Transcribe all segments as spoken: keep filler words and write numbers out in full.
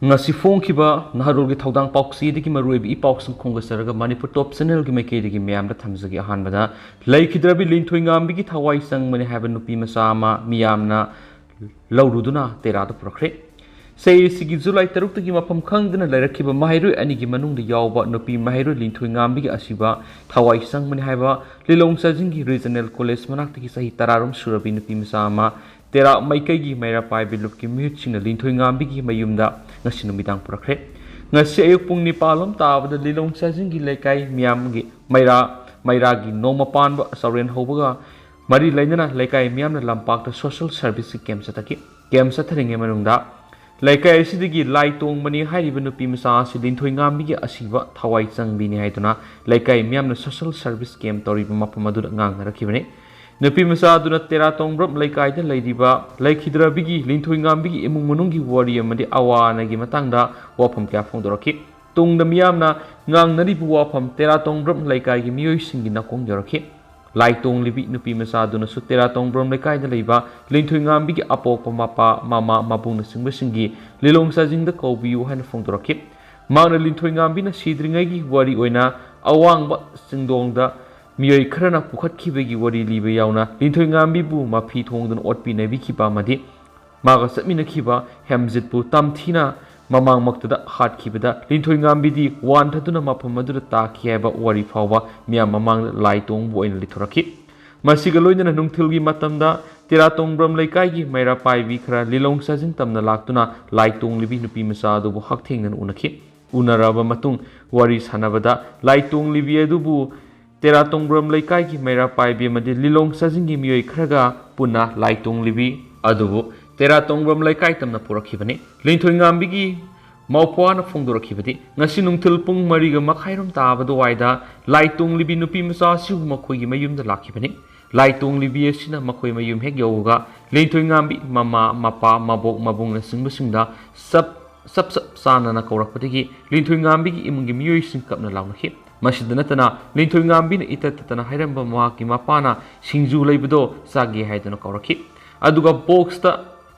ꯉꯁꯤ ꯐꯣꯡꯈꯤꯕ ꯅꯍꯥꯔꯣꯜꯒꯤ ꯊꯧꯗꯥꯡ ꯄꯥꯎꯆꯦꯗꯒꯤ ꯃꯔꯨꯑꯣꯏꯕ ꯏ ꯄꯥꯎꯁꯤꯡ ꯈꯣꯝꯒꯠꯆꯔꯒ ꯃꯅꯤꯄꯨꯔ ꯇꯣꯞ ꯆꯦꯅꯦꯜꯒꯤ ꯃꯥꯏꯀꯩꯗꯒꯤ ꯃꯌꯥꯝꯗ ꯊꯝꯖꯒꯦ꯫ ꯑꯍꯥꯟꯕꯗ, ꯂꯩꯈꯤꯗ꯭ꯔꯕꯤ ꯂꯤꯟꯊꯣꯏꯉꯥꯝꯕꯤꯒꯤ ꯊꯋꯥꯏ ꯆꯪꯕꯅꯤ ꯍꯥꯏꯕ ꯅꯨꯄꯤ ꯃꯆꯥ ꯑꯃ ꯃꯤꯌꯥꯝꯅ ꯂꯧꯔꯨꯗꯨꯅ ꯇꯦꯔꯥꯗ ꯄꯨꯔꯛꯈ꯭ꯔꯦ꯫ ꯆꯍꯤ ꯑꯁꯤꯒꯤ ꯖꯨꯂꯥꯏ ꯇꯔꯨꯛꯇꯒꯤ ꯃꯐꯝ ꯈꯪꯗꯅ ꯂꯩꯔꯛꯈꯤꯕ ꯃꯍꯩꯔꯣꯏ ꯑꯅꯤꯒꯤ ꯃꯅꯨꯡꯗ ꯌꯥꯎꯕ ꯅꯨꯄꯤ ꯃꯍꯩꯔꯣꯏ ꯂꯤꯟꯊꯣꯏꯉꯥꯝꯕꯤꯒꯤ ꯑꯁꯤꯕ ꯊꯋꯥꯏ ꯆꯪꯕꯅꯤ ꯍꯥꯏꯕ ꯂꯤꯂꯣꯡ ꯆꯥꯖꯤꯡꯒꯤ ꯔꯤꯖꯅꯦꯜ ꯀꯣꯂꯦꯖ ꯃꯅꯥꯛꯇꯒꯤ ꯆꯍꯤ ꯇꯔꯥꯔꯣꯝ ꯁꯨꯔꯕꯤ ꯅꯨꯄꯤ ꯃꯆꯥ ꯑꯃ ꯇꯦꯔꯥ ꯃꯥꯏꯀꯩꯒꯤ ꯃꯩꯔꯥ ꯄꯥꯏꯕꯤ ꯂꯨꯞꯀꯤ ꯃꯤꯍꯨꯠꯁꯤꯡꯅ ꯂꯤꯟꯊꯣꯏꯉꯥꯝꯕꯤꯒꯤ ꯃꯌꯨꯝꯗ ꯉꯁꯤ ꯅꯨꯃꯤꯗꯥꯡ ꯄꯨꯔꯛꯈ꯭ꯔꯦ꯫ ꯉꯁꯤ ꯑꯌꯨꯛ ꯄꯨꯡ ꯅꯤꯄꯥꯜ ꯂꯣꯝ ꯇꯥꯕꯗ ꯂꯤꯂꯣꯡ ꯆꯥꯖꯤꯡꯒꯤ ꯂꯩꯀꯥꯏ ꯃꯤꯌꯥꯝꯒꯤ ꯃꯩꯔꯥ, ꯃꯩꯔꯥꯒꯤ ꯅꯣꯡꯃ ꯄꯥꯟꯕ ꯆꯥꯎꯔꯦꯟ ꯍꯧꯕꯒ ꯃꯔꯤ ꯂꯩꯅꯅ ꯂꯩꯀꯥꯏ ꯃꯤꯌꯥꯝꯅ ꯂꯝꯄꯥꯛꯇ ꯁꯣꯁꯦꯜ ꯁꯔꯚꯤꯁꯀꯤ ꯀꯦꯝꯞ ꯆꯠꯊꯈꯤ꯫ ꯀꯦꯝꯞ ꯆꯠꯊꯔꯤꯉꯩ ꯃꯅꯨꯡꯗ ꯂꯩꯀꯥꯏ ꯑꯁꯤꯗꯒꯤ ꯂꯥꯏ ꯇꯣꯡꯕꯅꯤ ꯍꯥꯏꯔꯤꯕ ꯅꯨꯄꯤ ꯃꯆꯥ ꯑꯁꯤ ꯂꯤꯟꯊꯣꯏꯉꯥꯝꯕꯤꯒꯤ ꯑꯁꯤꯕ ꯊꯋꯥꯏ ꯆꯪꯕꯤꯅꯤ ꯍꯥꯏꯗꯨꯅ ꯂꯩꯀꯥꯏ ꯃꯤꯌꯥꯝꯅ ꯁꯣꯁꯦꯜ ꯁꯔꯚꯤꯁ ꯀꯦꯝꯞ ꯇꯧꯔꯤꯕ ꯃꯐꯝ ꯑꯗꯨꯗ ꯉꯥꯡꯅꯔꯛꯈꯤꯕꯅꯤ꯫ ꯅꯨꯄꯤ ꯃꯆꯥ ꯑꯗꯨꯅ ꯇꯦꯔꯥ ꯇꯣꯡꯕ꯭ꯔꯝ ꯂꯩꯀꯥꯏꯗ ꯂꯩꯔꯤꯕ ꯂꯩꯈꯤꯗ꯭ꯔꯕꯤꯒꯤ ꯂꯤꯟꯊꯣꯏꯉꯥꯝꯕꯤꯒꯤ ꯏꯃꯨꯡ ꯃꯅꯨꯡꯒꯤ ꯋꯥꯔꯤ ꯑꯃꯗꯤ ꯑꯋꯥ ꯑꯅꯥꯒꯤ ꯃꯇꯥꯡꯗ ꯋꯥꯐꯝ ꯀꯌꯥ ꯐꯣꯡꯗꯣꯔꯛꯈꯤ꯫ ꯇꯨꯡꯗ ꯃꯤꯌꯥꯝꯅ ꯉꯥꯡꯅꯔꯤꯕ ꯋꯥꯐꯝ ꯇꯦꯔꯥ ꯇꯣꯡꯕ꯭ꯔꯝ ꯂꯩꯀꯥꯏꯒꯤ ꯃꯤꯑꯣꯏꯁꯤꯡꯒꯤ ꯅꯥꯀꯣꯡ ꯌꯧꯔꯛꯈꯤ꯫ ꯂꯥꯏ ꯇꯣꯡꯂꯤꯕꯤ ꯅꯨꯄꯤ ꯃꯆꯥ ꯑꯗꯨꯅꯁꯨ ꯇꯦꯔꯥ ꯇꯣꯡꯕ꯭ꯔꯝ ꯂꯩꯀꯥꯏꯗ ꯂꯩꯕ ꯂꯤꯟꯊꯣꯏꯉꯥꯝꯕꯤꯒꯤ ꯑꯄꯣꯛꯄ ꯃꯄꯥ, ꯃꯃꯥ, ꯃꯕꯨꯡꯅꯆꯤꯡꯕꯁꯤꯡꯒꯤ ꯂꯤꯂꯣꯡ ꯆꯥꯖꯤꯡꯗ ꯀꯧꯕꯤꯌꯨ ꯍꯥꯏꯅ ꯐꯣꯡꯗꯣꯔꯛꯈꯤ꯫ ꯃꯍꯥꯛꯅ ꯂꯤꯟꯊꯣꯏꯉꯥꯝꯕꯤꯅ ꯁꯤꯗ꯭ꯔꯤꯉꯩꯒꯤ ꯋꯥꯔꯤ ꯑꯣꯏꯅ ꯑꯋꯥꯡꯕ ꯆꯤꯡꯗꯣꯡꯗ ꯃꯤꯑꯣꯏ ꯈꯔꯅ ꯄꯨꯈꯠꯈꯤꯕꯒꯤ ꯋꯥꯔꯤ ꯂꯤꯕ ꯌꯥꯎꯅ ꯂꯤꯟꯊꯣꯏꯉꯥꯝꯕꯤꯕꯨ ꯃꯐꯤ ꯊꯣꯡꯗꯨꯅ ꯑꯣꯠꯄꯤ ꯅꯩꯕꯤꯈꯤꯕ ꯑꯃꯗꯤ ꯃꯥꯒ ꯆꯠꯃꯤꯟꯅꯈꯤꯕ ꯍꯦꯝꯖꯤꯠꯄꯨ ꯇꯝꯊꯤꯅ ꯃꯃꯥꯡꯃꯛꯇꯗ ꯍꯥꯠꯈꯤꯕꯗ ꯂꯤꯟꯊꯣꯏꯉꯥꯝꯕꯤꯗꯤ ꯋꯥꯟꯊꯗꯨꯅ ꯃꯐꯝ ꯑꯗꯨꯗ ꯇꯥꯈꯤ ꯍꯥꯏꯕ ꯋꯥꯔꯤ ꯐꯥꯎꯕ ꯃꯤꯌꯥꯝ ꯃꯃꯥꯡꯗ ꯂꯥꯏ ꯇꯣꯡꯕ ꯑꯣꯏꯅ ꯂꯤꯊꯣꯔꯛꯈꯤ꯫ ꯃꯁꯤꯒ ꯂꯣꯏꯅꯅ ꯅꯨꯡꯊꯤꯜꯒꯤ ꯃꯇꯝꯗ ꯇꯦꯔꯥ ꯇꯣꯡꯕ꯭ꯔꯝ ꯂꯩꯀꯥꯏꯒꯤ ꯃꯩꯔꯥ ꯄꯥꯏꯕꯤ ꯈꯔ ꯂꯤꯂꯣꯡ ꯆꯥꯖꯤꯡ ꯇꯝꯅ ꯂꯥꯛꯇꯨꯅ ꯂꯥꯏ ꯇꯣꯡꯂꯤꯕꯤ ꯅꯨꯄꯤ ꯃꯆꯥ ꯑꯗꯨꯕꯨ ꯍꯛꯊꯦꯡꯅꯅ ꯎꯅꯈꯤ꯫ ꯎꯅꯔꯕ ꯃꯇꯨꯡ ꯋꯥꯔꯤ ꯁꯥꯟꯅꯕꯗ ꯂꯥꯏ ꯇꯣꯡꯂꯤꯕꯤ ꯑꯗꯨꯕꯨ ꯇꯦꯔꯥ ꯇꯣꯡꯕ꯭ꯔꯝ ꯂꯩꯀꯥꯏꯒꯤ ꯃꯩꯔꯥ ꯄꯥꯏꯕꯤ ꯑꯃꯗꯤ ꯂꯤꯂꯣꯡ ꯆꯥꯖꯤꯡꯒꯤ ꯃꯤꯑꯣꯏ ꯈꯔꯒ ꯄꯨꯟꯅ ꯂꯥꯏ ꯇꯣꯡꯂꯤꯕꯤ ꯑꯗꯨꯕꯨ ꯇꯦꯔꯥ ꯇꯣꯡꯕ꯭ꯔꯝ ꯂꯩꯀꯥꯏ ꯇꯝꯅ ꯄꯨꯔꯛꯈꯤꯕꯅꯤ꯫ ꯂꯤꯟꯊꯣꯏꯉꯥꯝꯕꯤꯒꯤ ꯃꯧꯄ꯭ꯋꯥꯅ ꯐꯣꯡꯗꯣꯔꯛꯈꯤꯕꯗꯤ, ꯉꯁꯤ ꯅꯨꯡꯊꯤꯜ ꯄꯨꯡ ꯃꯔꯤꯒ ꯃꯈꯥꯏꯔꯣꯝ ꯇꯥꯕ ꯑꯗꯨꯋꯥꯏꯗ ꯂꯥꯏ ꯇꯣꯡꯂꯤꯕꯤ ꯅꯨꯄꯤ ꯃꯆꯥ ꯑꯁꯤꯕꯨ ꯃꯈꯣꯏꯒꯤ ꯃꯌꯨꯝꯗ ꯂꯥꯛꯈꯤꯕꯅꯤ꯫ ꯂꯥꯏ ꯇꯣꯡꯂꯤꯕꯤ ꯑꯁꯤꯅ ꯃꯈꯣꯏ ꯃꯌꯨꯝ ꯍꯦꯛ ꯌꯧꯕꯒ ꯂꯤꯟꯊꯣꯏꯉꯥꯝꯕꯤ ꯃꯃꯥ, ꯃꯄꯥ, ꯃꯕꯣꯛ, ꯃꯕꯨꯡꯅꯆꯤꯡꯕꯁꯤꯡꯗ ꯆꯞ ꯆꯞ ꯆꯞ ꯆꯥꯟꯅꯅ ꯀꯧꯔꯛꯄꯗꯒꯤ ꯂꯤꯟꯊꯣꯏꯉꯥꯝꯕꯤꯒꯤ ꯏꯃꯨꯡꯒꯤ ꯃꯤꯑꯣꯏꯁꯤꯡ ꯀꯞꯅ ꯂꯥꯎꯅꯈꯤ꯫ ꯃꯁꯤꯗ ꯅꯠꯇꯅ ꯂꯤꯟꯊꯣꯏꯉꯥꯝꯕꯤꯅ ꯏꯇꯠ ꯇꯠꯇꯅ ꯍꯥꯏꯔꯝꯕ ꯃꯍꯥꯛꯀꯤ ꯃꯄꯥꯅ ꯁꯤꯡꯖꯨ ꯂꯩꯕꯗꯣ ꯆꯥꯒꯦ ꯍꯥꯏꯗꯨꯅ ꯀꯧꯔꯛꯈꯤ꯫ ꯑꯗꯨꯒ ꯕꯣꯛꯁꯇ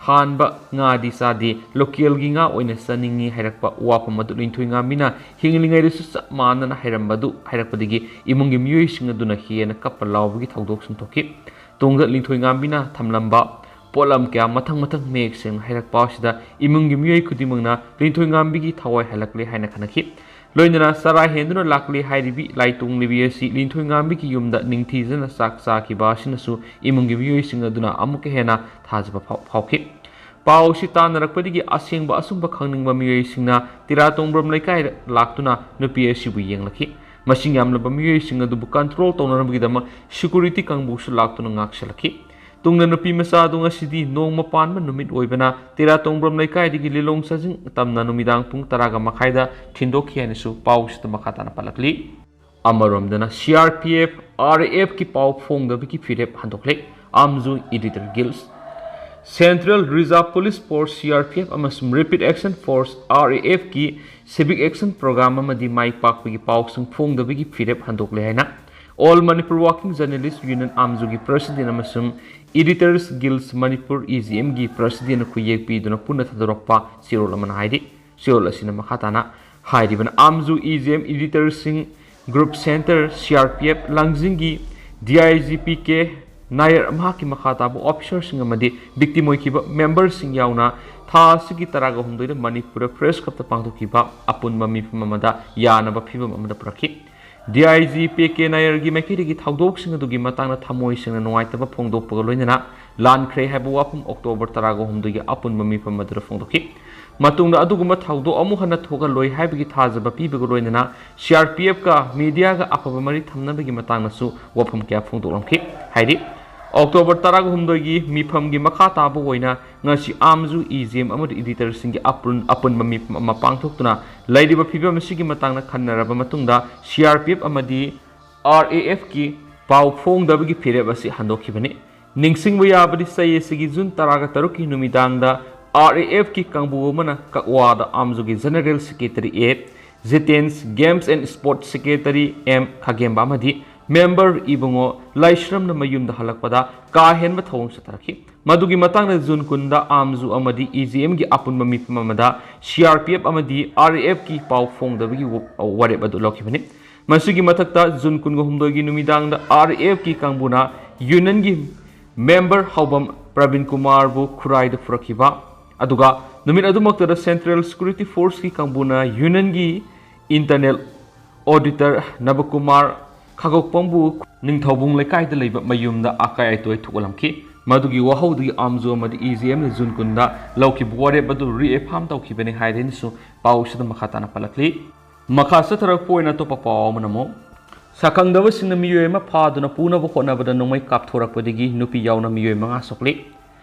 ꯍꯥꯟꯕ ꯉꯥꯗꯤ ꯆꯥꯗꯦ, ꯂꯣꯀꯦꯜꯒꯤ ꯉꯥ ꯑꯣꯏꯅ ꯆꯥꯅꯤꯡꯏ ꯍꯥꯏꯔꯛꯄ ꯋꯥꯐꯝ ꯑꯗꯨ ꯂꯤꯟꯊꯣꯏꯉꯥꯝꯕꯤꯅ ꯍꯤꯡꯂꯤꯉꯩꯗꯁꯨ ꯆꯞ ꯃꯥꯟꯅꯅ ꯍꯥꯏꯔꯝꯕꯗꯨ ꯍꯥꯏꯔꯛꯄꯗꯒꯤ ꯏꯃꯨꯡꯒꯤ ꯃꯤꯑꯣꯏꯁꯤꯡ ꯑꯗꯨꯅ ꯍꯦꯟꯅ ꯀꯞꯄ ꯂꯥꯎꯕꯒꯤ ꯊꯧꯗꯣꯛꯁꯤꯡ ꯊꯣꯛꯈꯤ꯫ ꯇꯨꯡꯗ ꯂꯤꯟꯊꯣꯏꯉꯥꯝꯕꯤꯅ ꯊꯝꯂꯝꯕ ꯄꯣꯠꯂꯝ ꯀꯌꯥ ꯃꯊꯪ ꯃꯊꯪ ꯃꯌꯦꯛ ꯁꯦꯡꯅ ꯍꯥꯏꯔꯛꯄ ꯑꯁꯤꯗ ꯏꯃꯨꯡꯒꯤ ꯃꯤꯑꯣꯏ ꯈꯨꯗꯤꯡꯃꯛꯅ ꯂꯤꯟꯊꯣꯏꯉꯥꯝꯕꯤꯒꯤ ꯊꯋꯥꯏ ꯍꯜꯂꯛꯂꯦ ꯍꯥꯏꯅ ꯈꯟꯅꯈꯤ꯫ ꯂꯣꯏꯅꯅ ꯆꯔꯥ ꯍꯦꯟꯗꯨꯅ ꯂꯥꯛꯂꯤ ꯍꯥꯏꯔꯤꯕꯤ ꯂꯥꯏꯇꯣꯡꯂꯤꯕꯤ ꯑꯁꯤ ꯂꯤꯟꯊꯣꯏꯉꯥꯝꯕꯤꯒꯤ ꯌꯨꯝꯗ ꯅꯤꯡꯊꯤꯖꯅ ꯆꯥꯛ ꯆꯥꯈꯤꯕ ꯑꯁꯤꯅꯁꯨ ꯏꯃꯨꯡꯒꯤ ꯃꯤꯑꯣꯏꯁꯤꯡ ꯑꯗꯨꯅ ꯑꯃꯨꯛꯀ ꯍꯦꯟꯅ ꯊꯥꯖꯕ ꯐꯥꯎ-, ꯐꯥꯎꯈꯤ꯫ ꯄꯥꯎ ꯑꯁꯤ ꯇꯥꯟꯅꯔꯛꯄꯗꯒꯤ ꯑꯁꯦꯡꯕ ꯑꯆꯨꯝꯕ ꯈꯪꯅꯤꯡꯕ ꯃꯤꯑꯣꯏꯁꯤꯡꯅ ꯇꯤꯔꯥꯇꯣꯡꯕ꯭ꯔꯝ ꯂꯩꯀꯥꯏꯗ ꯂꯥꯛꯇꯨꯅ ꯅꯨꯄꯤ ꯑꯁꯤꯕꯨ ꯌꯦꯡꯂꯛꯈꯤ꯫ ꯃꯁꯤꯡ ꯌꯥꯝꯂꯕ ꯃꯤꯑꯣꯏꯁꯤꯡ ꯑꯗꯨꯕꯨ ꯀꯟꯇ꯭ꯔꯣꯜ ꯇꯧꯅꯅꯕꯒꯤꯗꯃꯛ ꯁꯦꯀ꯭ꯌꯨꯔꯤꯇꯤ ꯀꯥꯡꯕꯨꯁꯨ ꯂꯥꯛꯇꯨꯅ ꯉꯥꯛꯁꯦꯜꯂꯛꯈꯤ꯫ ꯇꯨꯡꯗ ꯅꯨꯄꯤ ꯃꯆꯥ ꯑꯗꯨ ꯉꯁꯤꯗꯤ ꯅꯣꯡꯃ ꯄꯥꯟꯕ ꯅꯨꯃꯤꯠ ꯑꯣꯏꯕꯅ ꯇꯦꯔꯥꯇꯣꯡꯕ꯭ꯔꯝ ꯂꯩꯀꯥꯏꯗꯒꯤ ꯂꯤꯂꯣꯡ ꯆꯥꯖꯤꯡ ꯇꯝꯅ ꯅꯨꯃꯤꯗꯥꯡ ꯄꯨꯡ ꯇꯔꯥꯒ ꯃꯈꯥꯏꯗ ꯊꯤꯟꯗꯣꯛꯈꯤ ꯍꯥꯏꯅꯁꯨ ꯄꯥꯎꯁꯤꯗ ꯃꯈꯥ ꯇꯥꯅ ꯄꯜꯂꯛꯂꯤ꯫ ꯑꯃꯔꯣꯝꯗꯅ C R P F, R A ꯑꯦꯐꯀꯤ ꯄꯥꯎ ꯐꯣꯡꯗꯕꯒꯤ ꯐꯤꯔꯦꯞ ꯍꯟꯗꯣꯛꯂꯦ꯫ ꯑꯥꯝꯖꯨ ꯏꯗꯤꯇꯔ ꯒꯤꯜꯁ꯫ Central Reserve Police Force, C R P F, ꯑꯃꯁꯨꯡ Rapid Action Force, R A F, ꯀꯤ Civic Action Program ꯑꯃꯗꯤ ꯃꯥꯏ ꯄꯥꯛꯄꯒꯤ ꯄꯥꯎꯁꯤꯡ ꯐꯣꯡꯗꯕꯒꯤ ꯐꯤꯔꯦꯞ ꯍꯟꯗꯣꯛꯂꯦ ꯍꯥꯏꯅ All Manipur Working Journalist Union, ꯑꯥꯝꯖꯨꯒꯤ president ꯑꯃꯁꯨꯡ Editors Guild Manipur, E G M, ꯒꯤ president ꯈꯨꯌꯦꯛ ꯄꯤꯗꯨꯅ ꯄꯨꯟꯅ ꯊꯥꯗꯣꯔꯛꯄ ꯆꯦꯔꯣꯜ ꯑꯃꯅ ꯍꯥꯏꯔꯤ꯫ ꯆꯦꯔꯣꯜ ꯑꯁꯤꯅ ꯃꯈꯥ ꯇꯥꯅ ꯍꯥꯏꯔꯤꯕꯅ, ꯑꯥꯝꯖꯨ E G M editorꯁꯤꯡ, group center, C R P F, ꯂꯥꯡꯖꯤꯡꯒꯤ D I G P K ꯅꯥꯌꯔ, ꯃꯍꯥꯛꯀꯤ ꯃꯈꯥ ꯇꯥꯕ officerꯁꯤꯡ ꯑꯃꯗꯤ victim ꯑꯣꯏꯈꯤꯕ memberꯁꯤꯡ ꯌꯥꯎꯅ ꯊꯥ ꯑꯁꯤꯒꯤ ꯇꯔꯥꯒ ꯍꯨꯝꯗꯣꯏꯗ ꯃꯅꯤꯄꯨꯔꯗ press clubꯇ ꯄꯥꯡꯊꯣꯛꯈꯤꯕ ꯑꯄꯨꯟꯕ ꯃꯤꯐꯝ ꯑꯃꯗ ꯌꯥꯅꯕ ꯐꯤꯕꯝ ꯑꯃꯗ ꯄꯨꯔꯛꯈꯤ꯫ D I G P K ꯅꯥꯌꯔꯒꯤ ꯃꯥꯏꯀꯩꯗꯒꯤ ꯊꯧꯗꯣꯛꯁꯤꯡ ꯑꯗꯨꯒꯤ ꯃꯇꯥꯡꯗ ꯊꯃꯣꯏ ꯁꯦꯡꯅ ꯅꯨꯡꯉꯥꯏꯇꯕ ꯐꯣꯡꯗꯣꯛꯄꯒ ꯂꯣꯏꯅꯅ ꯂꯥꯟꯈ꯭ꯔꯦ ꯍꯥꯏꯕ ꯋꯥꯐꯝ October ꯇꯔꯥꯒ ꯍꯨꯝꯗꯣꯏꯒꯤ ꯑꯄꯨꯟꯕ ꯃꯤꯐꯝ ꯑꯗꯨꯗ ꯐꯣꯡꯗꯣꯛꯈꯤ꯫ ꯃꯇꯨꯡꯗ ꯑꯗꯨꯒꯨꯝꯕ ꯊꯧꯗꯣꯛ ꯑꯃꯨꯛ ꯍꯟꯅ ꯊꯣꯛꯍꯜꯂꯣꯏ ꯍꯥꯏꯕꯒꯤ ꯊꯥꯖꯕ ꯄꯤꯕꯒ ꯂꯣꯏꯅꯅ C R P Fꯀ mediaꯒ ꯑꯐꯕ ꯃꯔꯤ ꯊꯝꯅꯕꯒꯤ ꯃꯇꯥꯡꯗꯁꯨ ꯋꯥꯐꯝ ꯀꯌꯥ ꯐꯣꯡꯗꯣꯛꯂꯝꯈꯤ꯫ ꯍꯥꯏꯔꯤ, October ꯇꯔꯥꯒ ꯍꯨꯝꯗꯣꯏꯒꯤ ꯃꯤꯐꯝꯒꯤ ꯃꯈꯥ ꯇꯥꯕ ꯑꯣꯏꯅ ꯉꯁꯤ ꯑꯥꯝꯖꯨ E G M ꯑꯃꯗꯤ editorꯁꯤꯡꯒꯤ ꯑꯄꯨꯟ-, ꯑꯄꯨꯟꯕ ꯃꯤꯐꯝ ꯑꯃ ꯄꯥꯡꯊꯣꯛꯇꯨꯅ ꯂꯩꯔꯤꯕ ꯐꯤꯕꯝ ꯑꯁꯤꯒꯤ ꯃꯇꯥꯡꯗ ꯈꯟꯅꯔꯕ ꯃꯇꯨꯡꯗ C R P F ꯑꯃꯗꯤ R A Fꯀꯤ ꯄꯥꯎ ꯐꯣꯡꯗꯕꯒꯤ ꯐꯤꯔꯦꯞ ꯑꯁꯤ ꯍꯟꯗꯣꯛꯈꯤꯕꯅꯤ꯫ ꯅꯤꯡꯁꯤꯡꯕ ꯌꯥꯕꯗꯤ, ꯆꯍꯤ ꯑꯁꯤꯒꯤ June ꯇꯔꯥꯒ ꯇꯔꯨꯛꯀꯤ ꯅꯨꯃꯤꯗꯥꯡꯗ R A Fꯀꯤ ꯀꯥꯡꯕꯨ ꯑꯃꯅ ꯀꯛꯋꯥꯗ ꯑꯥꯝꯖꯨꯒꯤ General Secretary A ꯖꯤꯇꯦꯟꯁ, Games and Sports Secretary M ꯈꯥꯒꯦꯝꯕ ꯑꯃꯗꯤ ꯃꯦꯝꯕꯔ ꯏꯕꯨꯡꯉꯣ ꯂꯥꯏꯁ꯭ꯔꯝꯅ ꯃꯌꯨꯝꯗ ꯍꯜꯂꯛꯄꯗ ꯀꯥ ꯍꯦꯟꯕ ꯊꯧꯑꯣꯡ ꯆꯠꯊꯔꯛꯈꯤ꯫ ꯃꯗꯨꯒꯤ ꯃꯇꯥꯡꯗ ꯖꯨꯟ ꯀꯨꯟꯗ ꯑꯥꯝꯖꯨ ꯑꯃꯗꯤ ꯏ ꯖꯤ ꯑꯦꯝꯒꯤ ꯑꯄꯨꯟꯕ ꯃꯤꯐꯝ ꯑꯃꯗ ꯁꯤ ꯑꯥꯔ ꯄꯤ ꯑꯦꯐ ꯑꯃꯗꯤ ꯑꯥꯔ ꯑꯦꯐꯀꯤ ꯄꯥꯎ ꯐꯣꯡꯗꯕꯒꯤ ꯋꯥꯔꯦꯞ ꯑꯗꯨ ꯂꯧꯈꯤꯕꯅꯤ꯫ ꯃꯁꯤꯒꯤ ꯃꯊꯛꯇ ꯖꯨꯟ ꯀꯨꯟꯒ ꯍꯨꯝꯗꯣꯏꯒꯤ ꯅꯨꯃꯤꯗꯥꯡꯗ ꯑꯥꯔ ꯑꯦꯐꯀꯤ ꯀꯥꯡꯕꯨꯅ ꯌꯨꯅꯤꯌꯟꯒꯤ ꯃꯦꯝꯕꯔ ꯍꯥꯎꯕꯝ ꯄ꯭ꯔꯕꯤꯟ ꯀꯨꯃꯥꯔꯕꯨ ꯈꯨꯔꯥꯏꯗ ꯄꯨꯔꯛꯈꯤꯕ, ꯑꯗꯨꯒ ꯅꯨꯃꯤꯠ ꯑꯗꯨꯃꯛꯇꯗ ꯁꯦꯟꯇ꯭ꯔꯦꯜ ꯁꯦꯀ꯭ꯌꯨꯔꯤꯇꯤ ꯐꯣꯔꯁꯀꯤ ꯀꯥꯡꯕꯨꯅ ꯌꯨꯅꯤꯌꯟꯒꯤ ꯏꯟꯇꯔꯅꯦꯜ ꯑꯣꯗꯤꯇꯔ ꯅꯕꯀꯨꯃꯥꯔ ꯈꯥꯒꯣꯛꯄꯝꯕꯨ ꯅꯤꯡꯊꯧꯕꯨꯡ ꯂꯩꯀꯥꯏꯗ ꯂꯩꯕ ꯃꯌꯨꯝꯗ ꯑꯀꯥꯏ ꯑꯇꯣꯏ ꯊꯣꯛꯍꯜꯂꯝꯈꯤ꯫ ꯃꯗꯨꯒꯤ ꯋꯥꯍꯧꯗꯒꯤ ꯑꯥꯝꯖꯨ ꯑꯃꯗꯤ ꯏ ꯖꯤ ꯑꯦꯝꯅ ꯖꯨꯟ ꯀꯨꯟꯗ ꯂꯧꯈꯤꯕ ꯋꯥꯔꯦꯞ ꯑꯗꯨ ꯔꯤꯑꯦꯐꯥꯔꯝ ꯇꯧꯈꯤꯕꯅꯤ ꯍꯥꯏꯗꯨꯅꯁꯨ ꯄꯥꯎꯁꯤꯗ ꯃꯈꯥ ꯇꯥꯅ ꯄꯜꯂꯛꯂꯤ꯫ ꯃꯈꯥ ꯆꯠꯊꯔꯛꯄ ꯑꯣꯏꯅ ꯑꯇꯣꯞꯄ ꯄꯥꯎ ꯑꯃꯅ ꯑꯃꯨꯛ ꯁꯛꯈꯪꯗꯕꯁꯤꯡꯅ ꯃꯤꯑꯣꯏ ꯑꯃ ꯐꯥꯗꯨꯅ ꯄꯨꯅꯕ ꯍꯣꯠꯅꯕꯗ ꯅꯣꯡꯃꯩ ꯀꯥꯞꯊꯣꯔꯛꯄꯗꯒꯤ ꯅꯨꯄꯤ ꯌꯥꯎꯅ ꯃꯤꯑꯣꯏ ꯃꯉꯥ ꯁꯣꯛꯂꯤ꯫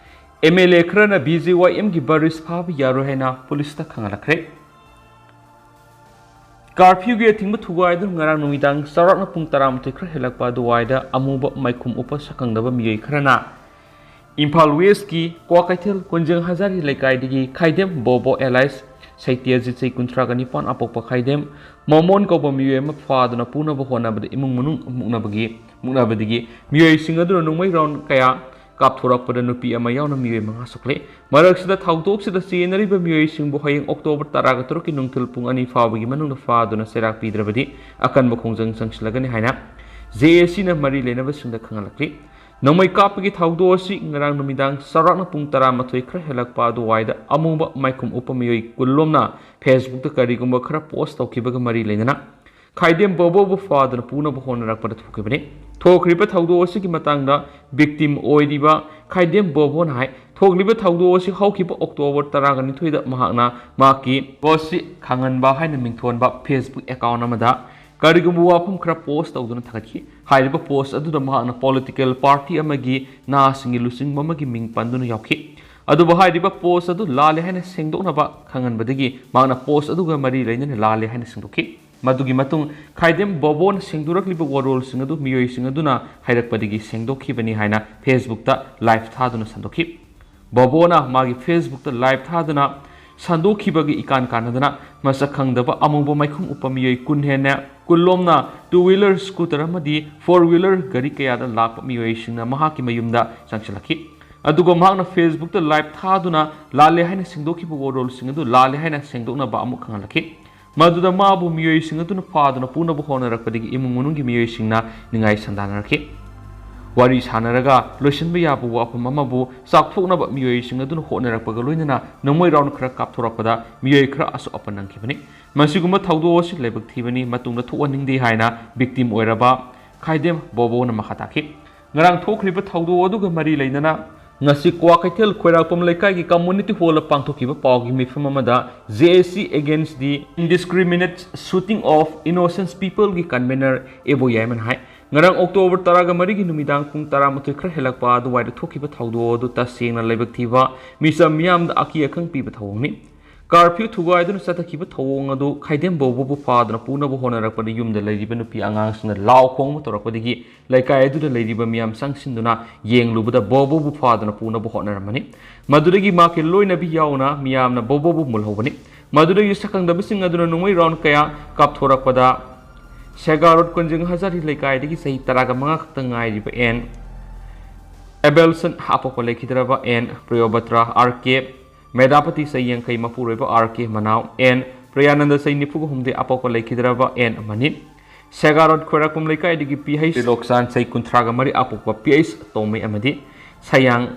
ꯑꯦꯝ ꯑꯦꯜ ꯑꯦ ꯈꯔꯅ ꯕꯤ ꯖꯦ ꯋꯥꯏ ꯑꯦꯝꯒꯤ ꯕꯔꯤꯁ ꯐꯥꯕ ꯌꯥꯔꯣꯏ ꯍꯥꯏꯅ ꯄꯨꯂꯤꯁꯇ ꯈꯪꯍꯜꯂꯛꯈ꯭ꯔꯦ꯫ ꯀꯥꯔꯐ꯭ꯌꯨꯒꯤ ꯑꯊꯤꯡꯕ ꯊꯨꯒꯥꯏꯗꯨꯅ ꯉꯔꯥꯡ ꯅꯨꯃꯤꯗꯥꯡ ꯆꯥꯎꯔꯥꯛꯅ ꯄꯨꯡ ꯇꯔꯥꯃꯥꯊꯣꯏ ꯈꯔ ꯍꯦꯜꯂꯛꯄ ꯑꯗꯨꯋꯥꯏꯗ ꯑꯃꯨꯕ ꯃꯥꯏꯈꯨꯝ ꯎꯞꯄ ꯁꯛꯈꯪꯗꯕ ꯃꯤꯑꯣꯏ ꯈꯔꯅ ꯏꯝꯐꯥꯜ ꯋꯦꯁꯀꯤ ꯀ꯭ꯋꯥꯀꯩꯊꯦꯜ ꯀꯣꯟꯖꯦꯡ ꯍꯖꯥꯔꯤ ꯂꯩꯀꯥꯏꯗꯒꯤ ꯈꯥꯏꯗꯦꯝ ꯕꯣꯕꯣ alias ꯁꯩꯇꯦꯖꯤꯠ, ꯆꯍꯤ ꯀꯨꯟꯊ꯭ꯔꯥꯒ ꯅꯤꯄꯥꯟ, ꯑꯄꯣꯛꯄ ꯈꯥꯏꯗꯦꯝ ꯃꯣꯃꯣꯟ ꯀꯧꯕ ꯃꯤꯑꯣꯏ ꯑꯃ ꯐꯥꯗꯨꯅ ꯄꯨꯅꯕ ꯍꯣꯠꯅꯕꯗ ꯏꯃꯨꯡ ꯃꯅꯨꯡ ꯃꯨꯛꯅꯕꯒꯤ ꯃꯨꯛꯅꯕꯗꯒꯤ ꯃꯤꯑꯣꯏꯁꯤꯡ ꯑꯗꯨꯅ ꯅꯣꯡꯃꯩ ꯔꯥꯎꯟ ꯀꯌꯥ ꯀꯥꯞꯊꯣꯔꯛꯄꯗ ꯅꯨꯄꯤ ꯑꯃ ꯌꯥꯎꯅ ꯃꯤꯑꯣꯏ ꯃꯉꯥ ꯁꯣꯛꯂꯦ꯫ ꯃꯔꯛꯁꯤꯗ ꯊꯧꯗꯣꯛꯁꯤꯗ ꯆꯦꯟꯅꯔꯤꯕ ꯃꯤꯑꯣꯏꯁꯤꯡꯕꯨ ꯍꯌꯦꯡ ꯑꯣꯛꯇꯣꯕꯔ ꯇꯔꯥꯒ ꯇꯔꯨꯛꯀꯤ ꯅꯨꯡꯊꯤꯜ ꯄꯨꯡ ꯑꯅꯤ ꯐꯥꯎꯕꯒꯤ ꯃꯅꯨꯡꯗ ꯐꯥꯗꯨꯅ ꯆꯩꯔꯥꯛ ꯄꯤꯗ꯭ꯔꯕꯗꯤ ꯑꯀꯟꯕ ꯈꯣꯡꯖꯪ ꯆꯪꯁꯤꯜꯂꯒꯅꯤ ꯍꯥꯏꯅ ꯖꯦ ꯑꯦ ꯁꯤꯅ ꯃꯔꯤ ꯂꯩꯅꯕꯁꯤꯡꯗ ꯈꯪꯍꯜꯂꯛꯂꯤ꯫ ꯅꯣꯡꯃꯩ ꯀꯥꯞꯄꯒꯤ ꯊꯧꯗꯣꯛ ꯑꯁꯤ ꯉꯔꯥꯡ ꯅꯨꯃꯤꯗꯥꯡ ꯆꯥꯎꯔꯥꯛꯅ ꯄꯨꯡ ꯇꯔꯥꯃꯥꯊꯣꯏ ꯈꯔ ꯍꯦꯜꯂꯛꯄ ꯑꯗꯨꯋꯥꯏꯗ ꯑꯃꯨꯕ ꯃꯥꯏꯈꯨꯝ ꯎꯞꯄ ꯃꯤꯑꯣꯏ ꯀꯨꯟꯂꯣꯝꯅ Facebook ꯀꯔꯤꯒꯨꯝꯕ ꯈꯔ post ꯇꯧꯈꯤꯕꯒ ꯃꯔꯤ ꯂꯩꯅꯅ ꯈꯥꯏꯗꯦꯝ ꯕꯣꯕꯣꯕꯨ ꯐꯥꯗꯨꯅ ꯄꯨꯅꯕ ꯍꯣꯠꯅꯔꯛꯄꯗ ꯊꯣꯛꯈꯤꯕꯅꯤ꯫ ꯊꯣꯛꯈ꯭ꯔꯤꯕ ꯊꯧꯗꯣꯛ ꯑꯁꯤꯒꯤ ꯃꯇꯥꯡꯗ victim ꯑꯣꯏꯔꯤꯕ ꯈꯥꯏꯗꯦꯝ ꯕꯣꯕꯣꯅ ꯍꯥꯏ, ꯊꯣꯛꯂꯤꯕ ꯊꯧꯗꯣꯛ ꯑꯁꯤ ꯍꯧꯈꯤꯕ ꯑꯣꯛꯇꯣꯕꯔ ꯇꯔꯥꯒ ꯅꯤꯊꯣꯏꯗ ꯃꯍꯥꯛꯅ ꯃꯍꯥꯛꯀꯤ ꯕꯣꯁꯁꯤ ꯈꯪꯍꯟꯕ ꯍꯥꯏꯅ ꯃꯤꯡꯊꯣꯟꯕ Facebook account ꯑꯃꯗ ꯀꯔꯤꯒꯨꯝꯕ ꯋꯥꯐꯝ ꯈꯔ post ꯇꯧꯗꯨꯅ ꯊꯥꯒꯠꯈꯤ꯫ ꯍꯥꯏꯔꯤꯕ post ꯑꯗꯨꯗ ꯃꯍꯥꯛꯅ political party ꯑꯃꯒꯤ ꯅꯍꯥꯁꯤꯡꯒꯤ ꯂꯨꯆꯤꯡꯕ ꯑꯃꯒꯤ ꯃꯤꯡ ꯄꯟꯗꯨꯅ ꯌꯥꯎꯈꯤ꯫ ꯑꯗꯨꯕꯨ ꯍꯥꯏꯔꯤꯕ post ꯑꯗꯨ ꯂꯥꯜꯂꯦ ꯍꯥꯏꯅ ꯁꯦꯡꯗꯣꯛꯅꯕ ꯈꯪꯍꯟꯕꯗꯒꯤ ꯃꯍꯥꯛꯅ post ꯑꯗꯨꯒ ꯃꯔꯤ ꯂꯩꯅꯅ ꯂꯥꯜꯂꯦ ꯍꯥꯏꯅ ꯁꯦꯡꯗꯣꯛꯈꯤ꯫ ꯃꯗꯨꯒꯤ ꯃꯇꯨꯡ ꯈꯥꯏꯗꯦꯝ ꯕꯣꯕꯣꯅ ꯁꯦꯡꯗꯣꯔꯛꯂꯤꯕ ꯋꯥꯔꯣꯜꯁꯤꯡ ꯑꯗꯨ ꯃꯤꯑꯣꯏꯁꯤꯡ ꯑꯗꯨꯅ ꯍꯥꯏꯔꯛꯄꯗꯒꯤ ꯁꯦꯡꯗꯣꯛꯈꯤꯕꯅꯤ ꯍꯥꯏꯅ Facebook ꯇ live ꯊꯥꯗꯨꯅ ꯁꯟꯗꯣꯛꯈꯤ꯫ ꯕꯣꯕꯣꯅ ꯃꯥꯒꯤ Facebook ꯇ live ꯊꯥꯗꯨꯅ ꯁꯟꯗꯣꯛꯈꯤꯕꯒꯤ ꯏꯀꯥꯟ ꯀꯥꯟꯅꯗꯅ ꯃꯁꯛ ꯈꯪꯗꯕ ꯑꯃꯨꯕ ꯃꯥꯏꯈꯨꯝ ꯎꯞꯄ ꯃꯤꯑꯣꯏ ꯀꯨꯟ ꯍꯦꯟꯅ ꯀꯨꯟꯂꯣꯝꯅ two wheeler scooter ꯑꯃꯗꯤ four wheeler ꯒꯥꯔꯤ ꯀꯌꯥꯗ ꯂꯥꯛꯄ ꯃꯤꯑꯣꯏꯁꯤꯡꯅ ꯃꯍꯥꯛꯀꯤ ꯃꯌꯨꯝꯗ ꯆꯪꯁꯤꯜꯂꯛꯈꯤ꯫ ꯑꯗꯨꯒ ꯃꯍꯥꯛꯅ Facebook ꯇ live ꯊꯥꯗꯨꯅ ꯂꯥꯜꯂꯦ ꯍꯥꯏꯅ ꯁꯦꯡꯗꯣꯛꯈꯤꯕ ꯋꯥꯔꯣꯜꯁꯤꯡ ꯑꯗꯨ ꯂꯥꯜꯂꯦ ꯍꯥꯏꯅ ꯁꯦꯡꯗꯣꯛꯅꯕ ꯑꯃꯨꯛ ꯈꯪꯍꯜꯂꯛꯈꯤ꯫ ꯃꯗꯨꯗ ꯃꯥꯕꯨ ꯃꯤꯑꯣꯏꯁꯤꯡ ꯑꯗꯨꯅ ꯐꯥꯗꯨꯅ ꯄꯨꯅꯕ ꯍꯣꯠꯅꯔꯛꯄꯗꯒꯤ ꯏꯃꯨꯡ ꯃꯅꯨꯡꯒꯤ ꯃꯤꯑꯣꯏꯁꯤꯡꯅ ꯅꯤꯡꯉꯥꯏ ꯁꯪꯗꯥꯅꯔꯛꯈꯤ꯫ ꯋꯥꯔꯤ ꯁꯥꯟꯅꯔꯒ ꯂꯣꯏꯁꯤꯟꯕ ꯌꯥꯕ ꯋꯥꯐꯝ ꯑꯃꯕꯨ ꯆꯥꯎꯊꯣꯛꯅꯕ ꯃꯤꯑꯣꯏꯁꯤꯡ ꯑꯗꯨꯅ ꯍꯣꯠꯅꯔꯛꯄꯒ ꯂꯣꯏꯅꯅ ꯅꯣꯡꯃꯩ round ꯈꯔ ꯀꯥꯞꯊꯣꯔꯛꯄꯗ ꯃꯤꯑꯣꯏ ꯈꯔ ꯑꯁꯣꯛ ꯑꯄꯟ ꯅꯪꯈꯤꯕꯅꯤ꯫ ꯃꯁꯤꯒꯨꯝꯕ ꯊꯧꯗꯣꯛ ꯑꯁꯤ ꯂꯥꯏꯕꯛ ꯊꯤꯕꯅꯤ, ꯃꯇꯨꯡꯗ ꯊꯣꯛꯍꯟꯅꯤꯡꯗꯦ ꯍꯥꯏꯅ victim ꯑꯣꯏꯔꯕ ꯈꯥꯏꯗꯦꯝ ꯕꯣꯕꯣꯅ ꯃꯈꯥ ꯇꯥꯈꯤ꯫ ꯉꯔꯥꯡ ꯊꯣꯛꯈ꯭ꯔꯤꯕ ꯊꯧꯗꯣꯛ ꯑꯗꯨꯒ ꯃꯔꯤ ꯂꯩꯅꯅ ꯉꯁꯤ ꯀ꯭ꯋꯥꯀꯩꯊꯦꯜ ꯈꯣꯏꯔꯥꯛꯄꯝ ꯂꯩꯀꯥꯏꯒꯤ community hall ꯗ ꯄꯥꯡꯊꯣꯛꯈꯤꯕ ꯄꯥꯎꯒꯤ ꯃꯤꯐꯝ ꯑꯃꯗ J A C against the indiscriminate shooting of innocent people ꯒꯤ convener ꯑꯦꯕꯣ ꯌꯥꯏꯃꯅ ꯍꯥꯏ, ꯉꯔꯥꯡ October ꯇꯔꯥꯒ ꯃꯔꯤꯒꯤ ꯅꯨꯃꯤꯗꯥꯡ ꯄꯨꯡ ꯇꯔꯥꯃꯥꯊꯣꯏ ꯈꯔ ꯍꯦꯜꯂꯛꯄ ꯑꯗꯨꯋꯥꯏꯗ ꯊꯣꯛꯈꯤꯕ ꯊꯧꯗꯣꯛ ꯑꯗꯨ ꯇꯁꯦꯡꯅ ꯂꯥꯏꯕꯛ ꯊꯤꯕ, ꯃꯤꯆꯝ ꯃꯤꯌꯥꯝꯗ ꯑꯀꯤ ꯑꯈꯪ ꯄꯤꯕ ꯊꯧꯑꯣꯡꯅꯤ꯫ Curfew ꯊꯨꯒꯥꯏꯗꯨꯅ ꯆꯠꯊꯈꯤꯕ ꯊꯧꯑꯣꯡ ꯑꯗꯨ ꯈꯥꯏꯗꯦꯝ ꯕꯣꯕꯣꯕꯨ ꯐꯥꯗꯨꯅ ꯄꯨꯅꯕ ꯍꯣꯠꯅꯔꯛꯄꯗ ꯌꯨꯝꯗ ꯂꯩꯔꯤꯕ ꯅꯨꯄꯤ ꯑꯉꯥꯡꯁꯤꯡꯅ ꯂꯥꯎ ꯈꯣꯡꯕ ꯇꯧꯔꯛꯄꯗꯒꯤ ꯂꯩꯀꯥꯏ ꯑꯗꯨꯗ ꯂꯩꯔꯤꯕ ꯃꯤꯌꯥꯝ ꯆꯪꯁꯤꯟꯗꯨꯅ ꯌꯦꯡꯂꯨꯕꯗ ꯕꯣꯕꯣꯕꯨ ꯐꯥꯗꯨꯅ ꯄꯨꯅꯕ ꯍꯣꯠꯅꯔꯝꯕꯅꯤ꯫ ꯃꯗꯨꯗꯒꯤ ꯃꯍꯥꯛꯀꯤ ꯂꯣꯏꯅꯕꯤ ꯌꯥꯎꯅ ꯃꯤꯌꯥꯝꯅ ꯕꯣꯕꯣꯕꯨ ꯃꯨꯜꯍꯧꯕꯅꯤ꯫ ꯃꯗꯨꯗꯒꯤ ꯁꯛꯈꯪꯗꯕꯁꯤꯡ ꯑꯗꯨꯅ ꯅꯣꯡꯃꯩ round ꯀꯌꯥ ꯀꯥꯞꯊꯣꯔꯛꯄꯗ ꯁꯦꯒꯥ ꯔꯣꯗ ꯀꯣꯟꯖꯦꯡ ꯍꯖꯥꯔꯤ ꯂꯩꯀꯥꯏꯗꯒꯤ ꯆꯍꯤ ꯇꯔꯥꯒ ꯃꯉꯥ ꯈꯛꯇ ꯉꯥꯏꯔꯤꯕ ꯑꯦꯟ ꯑꯦꯕꯦꯜꯁꯟ, ꯑꯄꯣꯛꯄ ꯂꯩꯈꯤꯗ꯭ꯔꯕ ꯑꯦꯟ ꯄ꯭ꯔꯤꯌꯣꯕꯇ꯭ꯔꯥ ꯑꯥꯔ ꯀꯦ, ꯃꯦꯗꯥꯄꯇꯤ ꯆꯍꯤ ꯌꯥꯡꯈꯩ ꯃꯄꯨꯔꯣꯏꯕ ꯑꯥꯔ ꯀꯦ ꯃꯅꯥꯎ, ꯑꯦꯟ ꯄ꯭ꯔꯤꯌꯥꯅꯟꯗ ꯆꯍꯤ ꯅꯤꯐꯨꯒ ꯍꯨꯝꯗꯣꯏ ꯑꯄꯣꯛꯄ ꯂꯩꯈꯤꯗ꯭ꯔꯕ ꯑꯦꯟ ꯑꯃꯅꯤ꯫ ꯁꯦꯒꯥꯔꯣꯠ ꯈꯣꯏꯔꯥꯛꯄꯝ ꯂꯩꯀꯥꯏꯗꯒꯤ ꯄꯤ ꯍꯩꯆ ꯇ꯭ꯔꯤꯂꯣꯛꯆꯥꯟ ꯆꯍꯤ ꯀꯨꯟꯊ꯭ꯔꯥꯒ ꯃꯔꯤ ꯑꯄꯣꯛꯄ ꯄꯤ ꯑꯩꯆ ꯇꯣꯝꯃꯩ ꯑꯃꯗꯤ ꯁꯌꯥꯡ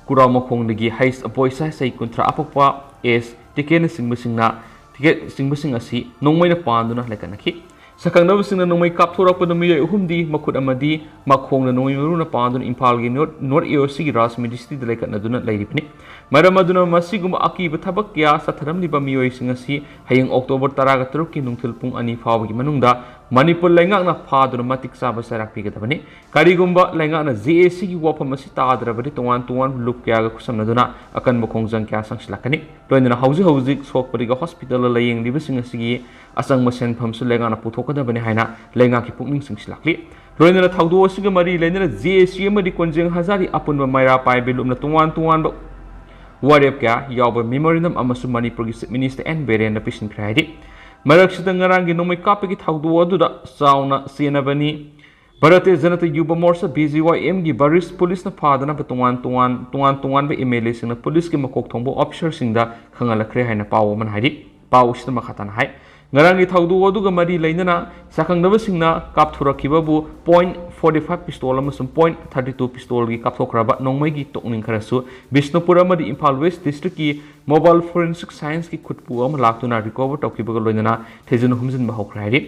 ꯀꯨꯔꯥꯃꯈꯣꯡꯗꯒꯤ ꯍꯩꯆ ꯕꯣꯏꯁꯥ ꯆꯍꯤ ꯀꯨꯟꯊ꯭ꯔꯥ ꯑꯄꯣꯛꯄ ꯑꯦꯁ ꯇꯤꯀꯦꯠꯅꯆꯤꯡꯕꯁꯤꯡꯅ, ꯇꯤꯀꯦꯠꯅꯆꯤꯡꯕꯁꯤꯡ ꯑꯁꯤ ꯅꯣꯡꯃꯩꯅ ꯄꯥꯟꯗꯨꯅ ꯂꯩꯀꯠꯅꯈꯤ꯫ ꯁꯛꯈꯪꯅꯕꯁꯤꯡꯅ ꯅꯣꯡꯃꯩ ꯀꯥꯞꯊꯣꯔꯛꯄꯗ ꯃꯤꯑꯣꯏ ꯑꯍꯨꯝꯗꯤ ꯃꯈꯨꯠ ꯑꯃꯗꯤ ꯃꯈꯣꯡꯗ ꯅꯣꯡꯃꯩ ꯃꯔꯨꯅ ꯄꯥꯟꯗꯨꯅ ꯏꯝꯐꯥꯜꯒꯤ ꯅꯣꯔꯠ, ꯅꯣꯔꯠ ꯏꯌꯔꯁꯤꯒꯤ ꯔꯥꯖ ꯃꯦꯖꯤꯁꯇ꯭ꯔꯤꯗ ꯂꯩꯀꯠꯅꯗꯨꯅ ꯂꯩꯔꯤꯕꯅꯤ꯫ ꯃꯔꯝ ꯑꯗꯨꯅ ꯃꯁꯤꯒꯨꯝꯕ ꯑꯀꯤꯕ ꯊꯕꯛ ꯀꯌꯥ ꯆꯠꯊꯔꯝꯂꯤꯕ ꯃꯤꯑꯣꯏꯁꯤꯡ ꯑꯁꯤ ꯍꯌꯦꯡ October ꯇꯔꯥꯒ ꯇꯔꯨꯛꯀꯤ ꯅꯨꯡꯊꯤꯜ ꯄꯨꯡ ꯑꯅꯤ ꯐꯥꯎꯕꯒꯤ ꯃꯅꯨꯡꯗ ꯃꯅꯤꯄꯨꯔ ꯂꯩꯉꯥꯛꯅ ꯐꯥꯗꯨꯅ ꯃꯇꯤꯛ ꯆꯥꯕ ꯆꯩꯔꯥꯛ ꯄꯤꯒꯗꯕꯅꯤ꯫ ꯀꯔꯤꯒꯨꯝꯕ ꯂꯩꯉꯥꯛꯅ J A Cꯒꯤ ꯋꯥꯐꯝ ꯑꯁꯤ ꯇꯥꯗ꯭ꯔꯕꯗꯤ ꯇꯣꯉꯥꯟ ꯇꯣꯉꯥꯟꯕ ꯂꯨꯞ ꯀꯌꯥꯒ ꯈꯨꯠꯁꯝꯅꯗꯨꯅ ꯑꯀꯟꯕ ꯈꯣꯡꯖꯪ ꯀꯌꯥ ꯆꯪꯁꯤꯜꯂꯛꯀꯅꯤ꯫ ꯂꯣꯏꯅꯅ ꯍꯧꯖꯤꯛ ꯍꯧꯖꯤꯛ ꯁꯣꯛꯄꯗꯒꯤ ꯍꯣꯁꯄꯤꯇꯥꯜꯗ ꯂꯥꯌꯦꯡꯂꯤꯕꯁꯤꯡ ꯑꯁꯤꯒꯤ ꯑꯆꯪꯕ ꯁꯦꯟꯐꯝꯁꯨ ꯂꯩꯉꯥꯛꯅ ꯄꯨꯊꯣꯛꯀꯗꯕꯅꯤ ꯍꯥꯏꯅ ꯂꯩꯉꯥꯛꯀꯤ ꯄꯨꯛꯅꯤꯡ ꯆꯤꯡꯁꯤꯜꯂꯛꯂꯤ꯫ ꯂꯣꯏꯅꯅ ꯊꯧꯗꯣꯛ ꯑꯁꯤꯒ ꯃꯔꯤ ꯂꯩꯅꯅ J A C ꯑꯃꯗꯤ ꯀꯣꯟꯖꯦꯡ ꯍꯖꯥꯔꯤ ꯑꯄꯨꯟꯕ ꯃꯩꯔꯥ ꯄꯥꯏꯕꯤ ꯂꯨꯞꯅ ꯇꯣꯉꯥꯟ ꯇꯣꯉꯥꯟꯕ ꯋꯥꯔꯦꯞ ꯀꯌꯥ ꯌꯥꯎꯕ memorandum ꯑꯃꯁꯨ ꯃꯅꯤꯄꯨꯔꯒꯤ Chief Minister N ꯕꯤꯔꯦꯟꯅ ꯄꯤꯁꯤꯟꯈ꯭ꯔꯦ ꯍꯥꯏꯔꯤ꯫ ꯃꯔꯛꯁꯤꯗ ꯉꯔꯥꯡꯒꯤ ꯅꯣꯡꯃꯩ ꯀꯥꯞꯄꯒꯤ ꯊꯧꯗꯣꯛ ꯑꯗꯨꯗ ꯆꯥꯎꯅ ꯆꯦꯟꯅꯕꯅꯤ꯫ Bharatiya Janata ꯌꯨꯕ ꯃꯣꯔꯆꯥ, B J Y M ꯒꯤ ꯚꯥꯔꯤꯁ ꯄꯨꯂꯤꯁꯅ ꯐꯥꯗꯅꯕ ꯇꯣꯉꯥꯟ ꯇꯣꯉꯥꯟ, ꯇꯣꯉꯥꯟ ꯇꯣꯉꯥꯟꯕ M L A ꯁꯤꯡꯅ ꯄꯨꯂꯤꯁꯀꯤ ꯃꯀꯣꯛ ꯊꯣꯡꯕ officer ꯁꯤꯡꯗ ꯈꯪꯍꯜꯂꯛꯈ꯭ꯔꯦ ꯍꯥꯏꯅ ꯄꯥꯎ ꯑꯃꯅ ꯍꯥꯏꯔꯤ꯫ ꯄꯥꯎ ꯑꯁꯤꯗ ꯃꯈꯥ ꯇꯥꯅ ꯍꯥꯏ, ꯉꯔꯥꯡꯒꯤ ꯊꯧꯗꯣꯛ ꯑꯗꯨꯒ ꯃꯔꯤ ꯂꯩꯅꯅ ꯁꯥꯈꯪꯅꯕꯁꯤꯡꯅ ꯀꯥꯞꯊꯣꯔꯛꯈꯤꯕꯕꯨ point forty five pistol ꯑꯃꯁꯨꯡ point thirty two pistol ꯒꯤ ꯀꯥꯞꯊꯣꯛꯈ꯭ꯔꯕ ꯅꯣꯡꯃꯩꯒꯤ ꯇꯣꯛꯅꯤꯡ ꯈꯔꯁꯨ ꯕꯤꯁꯅꯨꯄꯨꯔ ꯑꯃꯗꯤ ꯏꯝꯐꯥꯜ West district ꯀꯤ mobile forensic science ꯀꯤ ꯈꯨꯠꯄꯨ ꯑꯃ ꯂꯥꯛꯇꯨꯅ recover ꯇꯧꯈꯤꯕꯒ ꯂꯣꯏꯅꯅ ꯊꯤꯖꯤꯟ ꯍꯨꯝꯖꯤꯟꯕ ꯍꯧꯈ꯭ꯔꯦ ꯍꯥꯏꯔꯤ꯫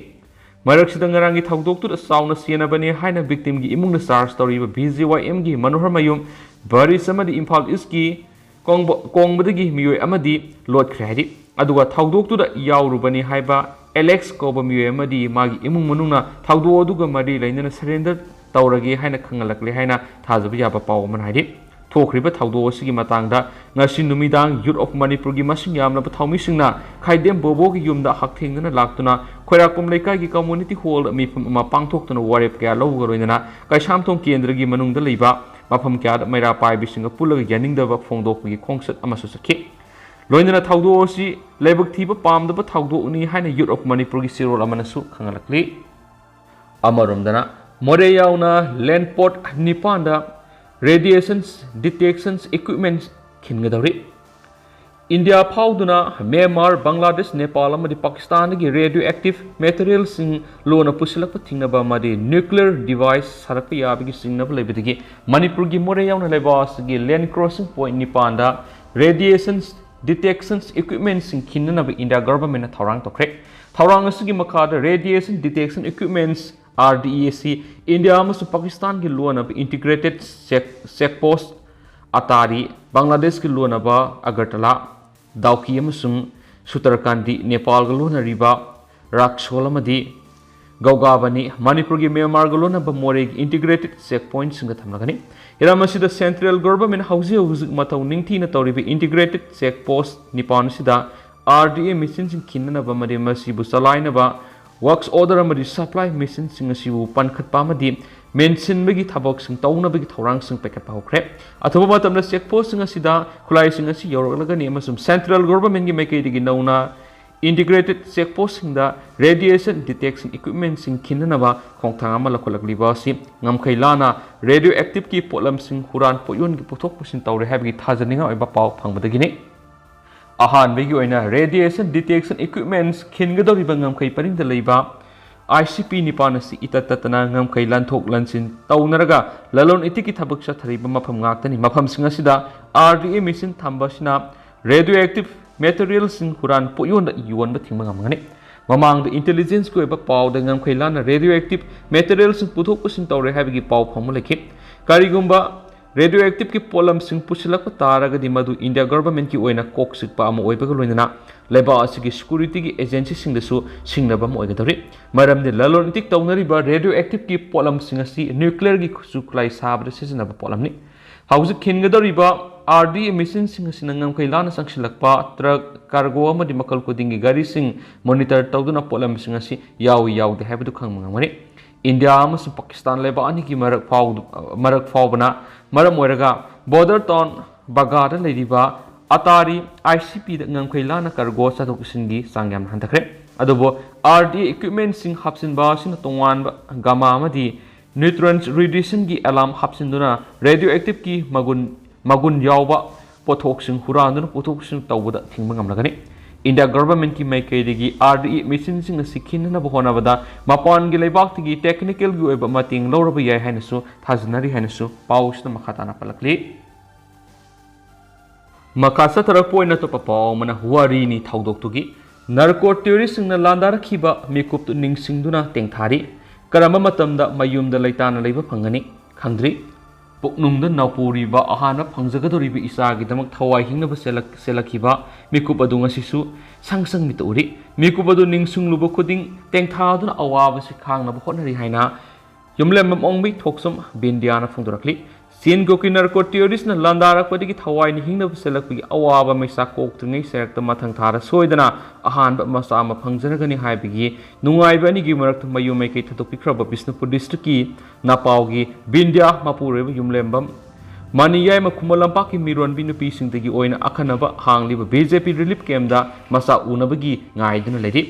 ꯃꯔꯛꯁꯤꯗ ꯉꯔꯥꯡꯒꯤ ꯊꯧꯗꯣꯛꯇꯨꯗ ꯆꯥꯎꯅ ꯆꯦꯟꯅꯕꯅꯤ ꯍꯥꯏꯅ victim ꯒꯤ ꯏꯃꯨꯡꯅ charge ꯇꯧꯔꯤꯕ B J Y M ꯒꯤ ꯃꯅꯣꯍꯔ ꯃꯌꯨꯝ, ꯚꯥꯔꯤꯁ ꯑꯃꯗꯤ ꯏꯝꯐꯥꯜ East ꯀꯤ ꯀꯣꯡꯕ-, ꯀꯣꯡꯕꯗꯒꯤ ꯃꯤꯑꯣꯏ ꯑꯃꯗꯤ ꯂꯣꯠꯈ꯭ꯔꯦ ꯍꯥꯏꯔꯤ꯫ ꯑꯗꯨꯒ ꯊꯧꯗꯣꯛꯇꯨꯗ ꯌꯥꯎꯔꯨꯕꯅꯤ ꯍꯥꯏꯕ ꯑꯦꯂꯦꯛꯁ ꯀꯧꯕ ꯃꯤꯑꯣꯏ ꯑꯃꯗꯤ ꯃꯥꯒꯤ ꯏꯃꯨꯡ ꯃꯅꯨꯡꯅ ꯊꯧꯗꯣꯛ ꯑꯗꯨꯒ ꯃꯔꯤ ꯂꯩꯅꯅ surrender ꯇꯧꯔꯒꯦ ꯍꯥꯏꯅ ꯈꯪꯍꯜꯂꯛꯂꯦ ꯍꯥꯏꯅ ꯊꯥꯖꯕ ꯌꯥꯕ ꯄꯥꯎ ꯑꯃꯅ ꯍꯥꯏꯔꯤ꯫ ꯊꯣꯛꯈ꯭ꯔꯤꯕ ꯊꯧꯗꯣꯛ ꯑꯁꯤꯒꯤ ꯃꯇꯥꯡꯗ ꯉꯁꯤ ꯅꯨꯃꯤꯗꯥꯡ Youth of Manipur ꯒꯤ ꯃꯁꯤꯡ ꯌꯥꯝꯂꯕ ꯊꯧꯃꯤꯁꯤꯡꯅ ꯈꯥꯏꯗꯦꯝ ꯕꯣꯕꯣꯒꯤ ꯌꯨꯝꯗ ꯍꯛꯊꯦꯡꯅꯅ ꯂꯥꯛꯇꯨꯅ ꯈꯣꯏꯔꯥꯛꯄꯝ ꯂꯩꯀꯥꯏꯒꯤ community hall ꯗ ꯃꯤꯐꯝ ꯑꯃ ꯄꯥꯡꯊꯣꯛꯇꯨꯅ ꯋꯥꯔꯦꯞ ꯀꯌꯥ ꯂꯧꯕꯒ ꯂꯣꯏꯅꯅ ꯀꯩꯁꯥꯝꯊꯣꯡ ꯀꯦꯟꯗ꯭ꯔꯒꯤ ꯃꯅꯨꯡꯗ ꯂꯩꯕ ꯃꯐꯝ ꯀꯌꯥꯗ ꯃꯩꯔꯥ ꯄꯥꯏꯕꯤꯁꯤꯡꯒ ꯄꯨꯜꯂꯒ ꯌꯥꯅꯤꯡꯗꯕ ꯐꯣꯡꯗꯣꯛꯄꯒꯤ ꯈꯣꯡꯆꯠ ꯑꯃꯁꯨ ꯆꯠꯈꯤ꯫ ꯂꯣꯏꯅꯅ ꯊꯧꯗꯣꯛ ꯑꯁꯤ ꯂꯥꯏꯕꯛ ꯊꯤꯕ ꯄꯥꯝꯗꯕ ꯊꯧꯗꯣꯛꯅꯤ ꯍꯥꯏꯅ Youth of Manipur ꯒꯤ ꯆꯦꯔꯣꯜ ꯑꯃꯅꯁꯨ ꯈꯪꯍꯜꯂꯛꯂꯤ꯫ ꯑꯃꯔꯣꯝꯗꯅ, ꯃꯣꯔꯦ ꯌꯥꯎꯅ land port ꯅꯤꯄꯥꯟꯗ radiation detection equipment ꯈꯤꯟꯒꯗꯧꯔꯤ꯫ ꯏꯟꯗꯤꯌꯥ ꯐꯥꯎꯗꯨꯅ ꯃ꯭ꯌꯥꯟꯃꯥꯔ, ꯕꯪꯒ꯭ꯂꯥꯗꯦꯁ, ꯅꯦꯄꯥꯜ ꯑꯃꯗꯤ ꯄꯥꯀꯤꯁꯇꯥꯟꯗꯒꯤ radioactive material ꯁꯤꯡ ꯂꯣꯟꯅ ꯄꯨꯁꯤꯜꯂꯛꯄ ꯊꯤꯡꯅꯕ ꯑꯃꯗꯤ nuclear device ꯁꯥꯔꯛꯄ ꯌꯥꯕꯒꯤ ꯆꯤꯡꯅꯕ ꯂꯩꯕꯗꯒꯤ ꯃꯅꯤꯄꯨꯔꯒꯤ ꯃꯣꯔꯦ ꯌꯥꯎꯅ ꯂꯩꯕꯥꯛ ꯑꯁꯤꯒꯤ land crossing point ꯅꯤꯄꯥꯟꯗ radiation detection equipment ꯁꯤꯡ ꯈꯤꯟꯅꯅꯕ ꯏꯟꯗꯤꯌꯥ government ꯅ ꯊꯧꯔꯥꯡ ꯇꯧꯈ꯭ꯔꯦ꯫ ꯊꯧꯔꯥꯡ ꯑꯁꯤꯒꯤ ꯃꯈꯥꯗ radiation detection equipments, R D E, ꯑꯁꯤ ꯏꯟꯗꯤꯌꯥ ꯑꯃꯁꯨꯡ ꯄꯥꯀꯤꯁꯇꯥꯟꯒꯤ ꯂꯣꯟꯅꯕ integrated check, check post ꯑꯇꯥꯔꯤ, ꯕꯪꯒ꯭ꯂꯥꯗꯦꯁꯀꯤ ꯂꯣꯟꯅꯕ ꯑꯒꯔꯇꯂꯥ, ꯗꯥꯎꯀꯤ ꯑꯃꯁꯨꯡ ꯁꯨꯇꯔꯀꯥꯟꯗꯤ, ꯅꯦꯄꯥꯜꯒ ꯂꯣꯟꯅꯔꯤꯕ ꯔꯥꯛꯁꯣꯜ ꯑꯃꯗꯤ ꯒꯧꯒꯥꯕꯅꯤ, ꯃꯅꯤꯄꯨꯔꯒꯤ ꯃ꯭ꯌꯥꯟꯃꯥꯔꯒ ꯂꯣꯟꯅꯕ ꯃꯣꯔꯦꯒꯤ integrated check point ꯁꯤꯡꯗ ꯊꯝꯂꯒꯅꯤ꯫ ꯍꯤꯔꯝ ꯑꯁꯤꯗ central government ꯍꯧꯖꯤꯛ ꯍꯧꯖꯤꯛ ꯃꯊꯧ ꯅꯤꯡꯊꯤꯅ ꯇꯧꯔꯤꯕ integrated check post ꯅꯤꯄꯥꯟ ꯑꯁꯤꯗ R D A machine ꯁꯤꯡ ꯈꯤꯟꯅꯅꯕ ꯑꯃꯗꯤ ꯃꯁꯤꯕꯨ ꯆꯂꯥꯏꯅꯕ works order ꯑꯃꯗꯤ supply machine ꯁꯤꯡ ꯑꯁꯤꯕꯨ ꯄꯟꯈꯠꯄ ꯑꯃꯗꯤ ꯃꯦꯟꯁꯤꯟꯕꯒꯤ ꯊꯕꯛꯁꯤꯡ ꯇꯧꯅꯕꯒꯤ ꯊꯧꯔꯥꯡꯁꯤꯡ ꯄꯥꯏꯈꯠꯄ ꯍꯧꯈ꯭ꯔꯦ꯫ ꯑꯊꯨꯕ ꯃꯇꯝꯗ check postꯁꯤꯡ ꯑꯁꯤꯗ ꯈꯨꯠꯂꯥꯏꯁꯤꯡ ꯑꯁꯤ ꯌꯧꯔꯛꯂꯒꯅꯤ ꯑꯃꯁꯨꯡ central governmentꯀꯤ ꯃꯥꯏꯀꯩꯗꯒꯤ ꯅꯧꯅ integrated check postꯁꯤꯡꯗ radiation detection equipmentꯁꯤꯡ ꯈꯤꯟꯅꯅꯕ ꯈꯣꯡꯊꯥꯡ ꯑꯃ ꯂꯧꯈꯠꯂꯛꯂꯤꯕ ꯑꯁꯤ ꯉꯝꯈꯩ ꯂꯥꯟꯅ radioactiveꯀꯤ ꯄꯣꯠꯂꯝꯁꯤꯡ ꯍꯨꯔꯥꯟ ꯄꯣꯠꯌꯣꯟꯒꯤ ꯄꯨꯊꯣꯛ ꯄꯨꯁꯤꯟ ꯇꯧꯔꯦ ꯍꯥꯏꯕꯒꯤ ꯊꯥꯖꯅꯤꯡꯉꯥꯏ ꯑꯣꯏꯕ ꯄꯥꯎ ꯐꯪꯕꯗꯒꯤꯅꯤ꯫ ꯑꯍꯥꯟꯕꯒꯤ ꯑꯣꯏꯅ radiation detection equipments ꯈꯤꯟꯒꯗꯧꯔꯤꯕ ꯉꯝꯈꯩ ꯄꯔꯤꯡꯗ ꯂꯩꯕ ICP ꯅꯤꯄꯥꯟ ꯑꯁꯤ ꯏꯇꯠ ꯇꯠꯇꯅ ꯉꯝꯈꯩ ꯂꯥꯟꯊꯣꯛ ꯂꯥꯟꯁꯤꯟ ꯇꯧꯅꯔꯒ ꯂꯂꯣꯟ ꯏꯇꯤꯛꯀꯤ ꯊꯕꯛ ꯆꯠꯊꯔꯤꯕ ꯃꯐꯝ ꯉꯥꯛꯇꯅꯤ꯫ ꯃꯐꯝꯁꯤꯡ ꯑꯁꯤꯗ RDA machine ꯊꯝꯕ ꯑꯁꯤꯅ radioactive materialꯁꯤꯡ ꯍꯨꯔꯥꯟ ꯄꯣꯠꯌꯣꯟꯗ ꯌꯣꯟꯕ ꯊꯤꯡꯕ ꯉꯝꯒꯅꯤ꯫ ꯃꯃꯥꯡꯗ intelligenceꯀꯤ ꯑꯣꯏꯕ ꯄꯥꯎꯗ ꯉꯝꯈꯩ ꯂꯥꯟꯅ radioactive materialꯁꯤꯡ ꯄꯨꯊꯣꯛ ꯄꯨꯁꯤꯟ ꯇꯧꯔꯦ ꯍꯥꯏꯕꯒꯤ ꯄꯥꯎ ꯐꯪꯕ ꯂꯩꯈꯤ꯫ ꯀꯔꯤꯒꯨꯝꯕ radioactiveꯀꯤ ꯄꯣꯠꯂꯝꯁꯤꯡ ꯄꯨꯁꯤꯜꯂꯛꯄ ꯇꯥꯔꯒꯗꯤ ꯃꯗꯨ India governmentꯀꯤ ꯑꯣꯏꯅ ꯀꯣꯛ ꯆꯤꯛꯄ ꯑꯃ ꯑꯣꯏꯕꯒ ꯂꯣꯏꯅꯅ ꯂꯩꯕꯥꯛ ꯑꯁꯤꯒꯤ securityꯒꯤ agencyꯁꯤꯡꯗꯁꯨ ꯁꯤꯡꯅꯕ ꯑꯃ ꯑꯣꯏꯒꯗꯧꯔꯤ꯫ ꯃꯔꯝꯗꯤ ꯂꯂꯣꯟ ꯏꯇꯤꯛ ꯇꯧꯅꯔꯤꯕ radioactiveꯀꯤ ꯄꯣꯠꯂꯝꯁꯤꯡ ꯑꯁꯤ nuclearꯒꯤ ꯈꯨꯠꯁꯨ ꯈꯨꯠꯂꯥꯏ ꯁꯥꯕꯗ ꯁꯤꯖꯤꯟꯅꯕ ꯄꯣꯠꯂꯝꯅꯤ꯫ ꯍꯧꯖꯤꯛ ꯈꯤꯟꯒꯗꯧꯔꯤꯕ RDA machineꯁꯤꯡ ꯑꯁꯤꯅ ꯉꯝꯈꯩ ꯂꯥꯟꯅ ꯆꯪꯁꯤꯜꯂꯛꯄ truck, cargo ꯑꯃꯗꯤ ꯃꯈꯜ ꯈꯨꯗꯤꯡꯒꯤ ꯒꯥꯔꯤꯁꯤꯡ monitor ꯇꯧꯗꯨꯅ ꯄꯣꯠꯂꯝꯁꯤꯡ ꯑꯁꯤ ꯌꯥꯎꯏ ꯌꯥꯎꯗꯦ ꯍꯥꯏꯕꯗꯨ ꯈꯪꯕ ꯉꯝꯒꯅꯤ꯫ ꯏꯟꯗꯤꯌꯥ ꯑꯃꯁꯨꯡ ꯄꯥꯀꯤꯁꯇꯥꯟ ꯂꯩꯕꯥꯛ ꯑꯅꯤꯒꯤ ꯃꯔꯛ ꯐꯥꯎ-, ꯃꯔꯛ ꯐꯥꯎꯕꯅ ꯃꯔꯝ ꯑꯣꯏꯔꯒ border town ꯕꯒꯥꯗ ꯂꯩꯔꯤꯕ ꯑꯇꯥꯔꯤ ICPꯗ ꯉꯝꯈꯩ ꯂꯥꯟꯅ cargo ꯆꯠꯊꯣꯛ ꯆꯠꯁꯤꯟꯒꯤ ꯆꯥꯡ ꯌꯥꯝꯅ ꯍꯟꯊꯈ꯭ꯔꯦ꯫ ꯑꯗꯨꯕꯨ RDA equipmentꯁꯤꯡ ꯍꯥꯞꯆꯤꯟꯕ ꯑꯁꯤꯅ ꯇꯣꯉꯥꯟꯕ ꯒꯃꯥ ꯑꯃꯗꯤ neutrons radiationꯒꯤ alarm ꯍꯥꯞꯆꯤꯟꯗꯨꯅ radioactiveꯀꯤ ꯃꯒꯨꯟ, ꯃꯒꯨꯟ ꯌꯥꯎꯕ ꯄꯣꯠꯊꯣꯛꯁꯤꯡ ꯍꯨꯔꯥꯟꯗꯨꯅ ꯄꯨꯊꯣꯛ ꯄꯨꯁꯤꯟ ꯇꯧꯕꯗ ꯊꯤꯡꯕ ꯉꯝꯂꯒꯅꯤ꯫ India governmentꯀꯤ ꯃꯥꯏꯀꯩꯗꯒꯤ RDA machineꯁꯤꯡ ꯑꯁꯤ ꯈꯤꯟꯅꯅꯕ ꯍꯣꯠꯅꯕꯗ ꯃꯄꯥꯟꯒꯤ ꯂꯩꯕꯥꯛꯇꯒꯤ technicalꯒꯤ ꯑꯣꯏꯕ ꯃꯇꯦꯡ ꯂꯧꯔꯕ ꯌꯥꯏ ꯍꯥꯏꯅꯁꯨ ꯊꯥꯖꯅꯔꯤ ꯍꯥꯏꯅꯁꯨ ꯄꯥꯎꯁꯤꯗ ꯃꯈꯥ ꯇꯥꯅ ꯄꯜꯂꯛꯂꯤ꯫ ꯃꯈꯥ ꯆꯠꯊꯔꯛꯄ ꯑꯣꯏꯅ ꯑꯇꯣꯞꯄ ꯄꯥꯎ ꯑꯃꯅ ꯋꯥꯔꯤꯅꯤ ꯊꯧꯗꯣꯛꯇꯨꯒꯤ꯫ Narco terroristꯁꯤꯡꯅ ꯂꯥꯟꯗꯥꯔꯛꯈꯤꯕ ꯃꯤꯀꯨꯞꯇꯨ ꯅꯤꯡꯁꯤꯡꯗꯨꯅ ꯇꯦꯡꯊꯥꯔꯤ꯫ ꯀꯔꯝꯕ ꯃꯇꯝꯗ ꯃꯌꯨꯝꯗ ꯂꯩꯇꯥꯅ ꯂꯩꯕ ꯐꯪꯒꯅꯤ? ꯈꯪꯗ꯭ꯔꯤ꯫ ꯄꯨꯛꯅꯨꯡꯗ ꯅꯧꯄꯨꯔꯤꯕ ꯑꯍꯥꯟꯕ ꯐꯪꯖꯒꯗꯧꯔꯤꯕ ꯏꯆꯥꯒꯤꯗꯃꯛ ꯊꯋꯥꯏ ꯍꯤꯡꯅꯕ ꯆꯦꯜꯂꯛ-, ꯆꯦꯜꯂꯛꯈꯤꯕ ꯃꯤꯀꯨꯞ ꯑꯗꯨ ꯉꯁꯤꯁꯨ ꯁꯪ ꯁꯪ ꯃꯤꯠꯇ ꯎꯔꯤ꯫ ꯃꯤꯀꯨꯞ ꯑꯗꯨ ꯅꯤꯡꯁꯤꯡꯂꯨꯕ ꯈꯨꯗꯤꯡ ꯇꯦꯡꯊꯥꯗꯨꯅ ꯑꯋꯥꯕꯁꯤ ꯈꯥꯡꯅꯕ ꯍꯣꯠꯅꯔꯤ ꯍꯥꯏꯅ ꯌꯨꯝꯂꯦꯝꯕꯝ ꯑꯣꯡꯕꯤ ꯊꯣꯛꯆꯝ ꯕꯤꯟꯗꯤꯌꯥꯅ ꯐꯣꯡꯗꯣꯔꯛꯂꯤ꯫ ꯇꯤꯟ ꯀꯣꯀꯤ ꯅꯥꯔꯀꯣ ꯇꯦꯔꯣꯔꯤꯁꯅ ꯂꯥꯟꯗꯥꯔꯛꯄꯗꯒꯤ ꯊꯋꯥꯏꯅ ꯍꯤꯡꯅꯕ ꯆꯦꯜꯂꯛꯄꯒꯤ ꯑꯋꯥꯕ ꯃꯩꯁꯥ ꯀꯣꯛꯇ꯭ꯔꯤꯉꯩ ꯁꯦꯔꯛꯇ ꯃꯊꯪ ꯊꯥꯗ ꯁꯣꯏꯗꯅ ꯑꯍꯥꯟꯕ ꯃꯆꯥ ꯑꯃ ꯐꯪꯖꯔꯒꯅꯤ ꯍꯥꯏꯕꯒꯤ ꯅꯨꯡꯉꯥꯏꯕ ꯑꯅꯤꯒꯤ ꯃꯔꯛꯇ ꯃꯌꯨꯝ ꯃꯩꯀꯩ ꯊꯥꯗꯣꯛꯄꯤꯈ꯭ꯔꯕ ꯕꯤꯁꯅꯨꯄꯨꯔ ꯗꯤꯁꯇ꯭ꯔꯤꯛꯀꯤ ꯅꯄꯥꯎꯒꯤ ꯕꯤꯟꯗ꯭ꯌꯥ ꯃꯄꯨꯔꯣꯏꯕ ꯌꯨꯝꯂꯦꯝꯕꯝ ꯃꯅꯤꯌꯥꯏꯃ ꯈꯨꯃꯟ ꯂꯝꯄꯥꯛꯀꯤ ꯃꯤꯔꯣꯟꯕꯤ ꯅꯨꯄꯤꯁꯤꯡꯗꯒꯤ ꯑꯣꯏꯅ ꯑꯈꯟꯅꯕ ꯍꯥꯡꯂꯤꯕ ꯕꯤ ꯖꯦ ꯄꯤ ꯔꯤꯂꯤꯐ ꯀꯦꯝꯗ ꯃꯆꯥ ꯎꯅꯕꯒꯤ ꯉꯥꯏꯗꯨꯅ ꯂꯩꯔꯤ꯫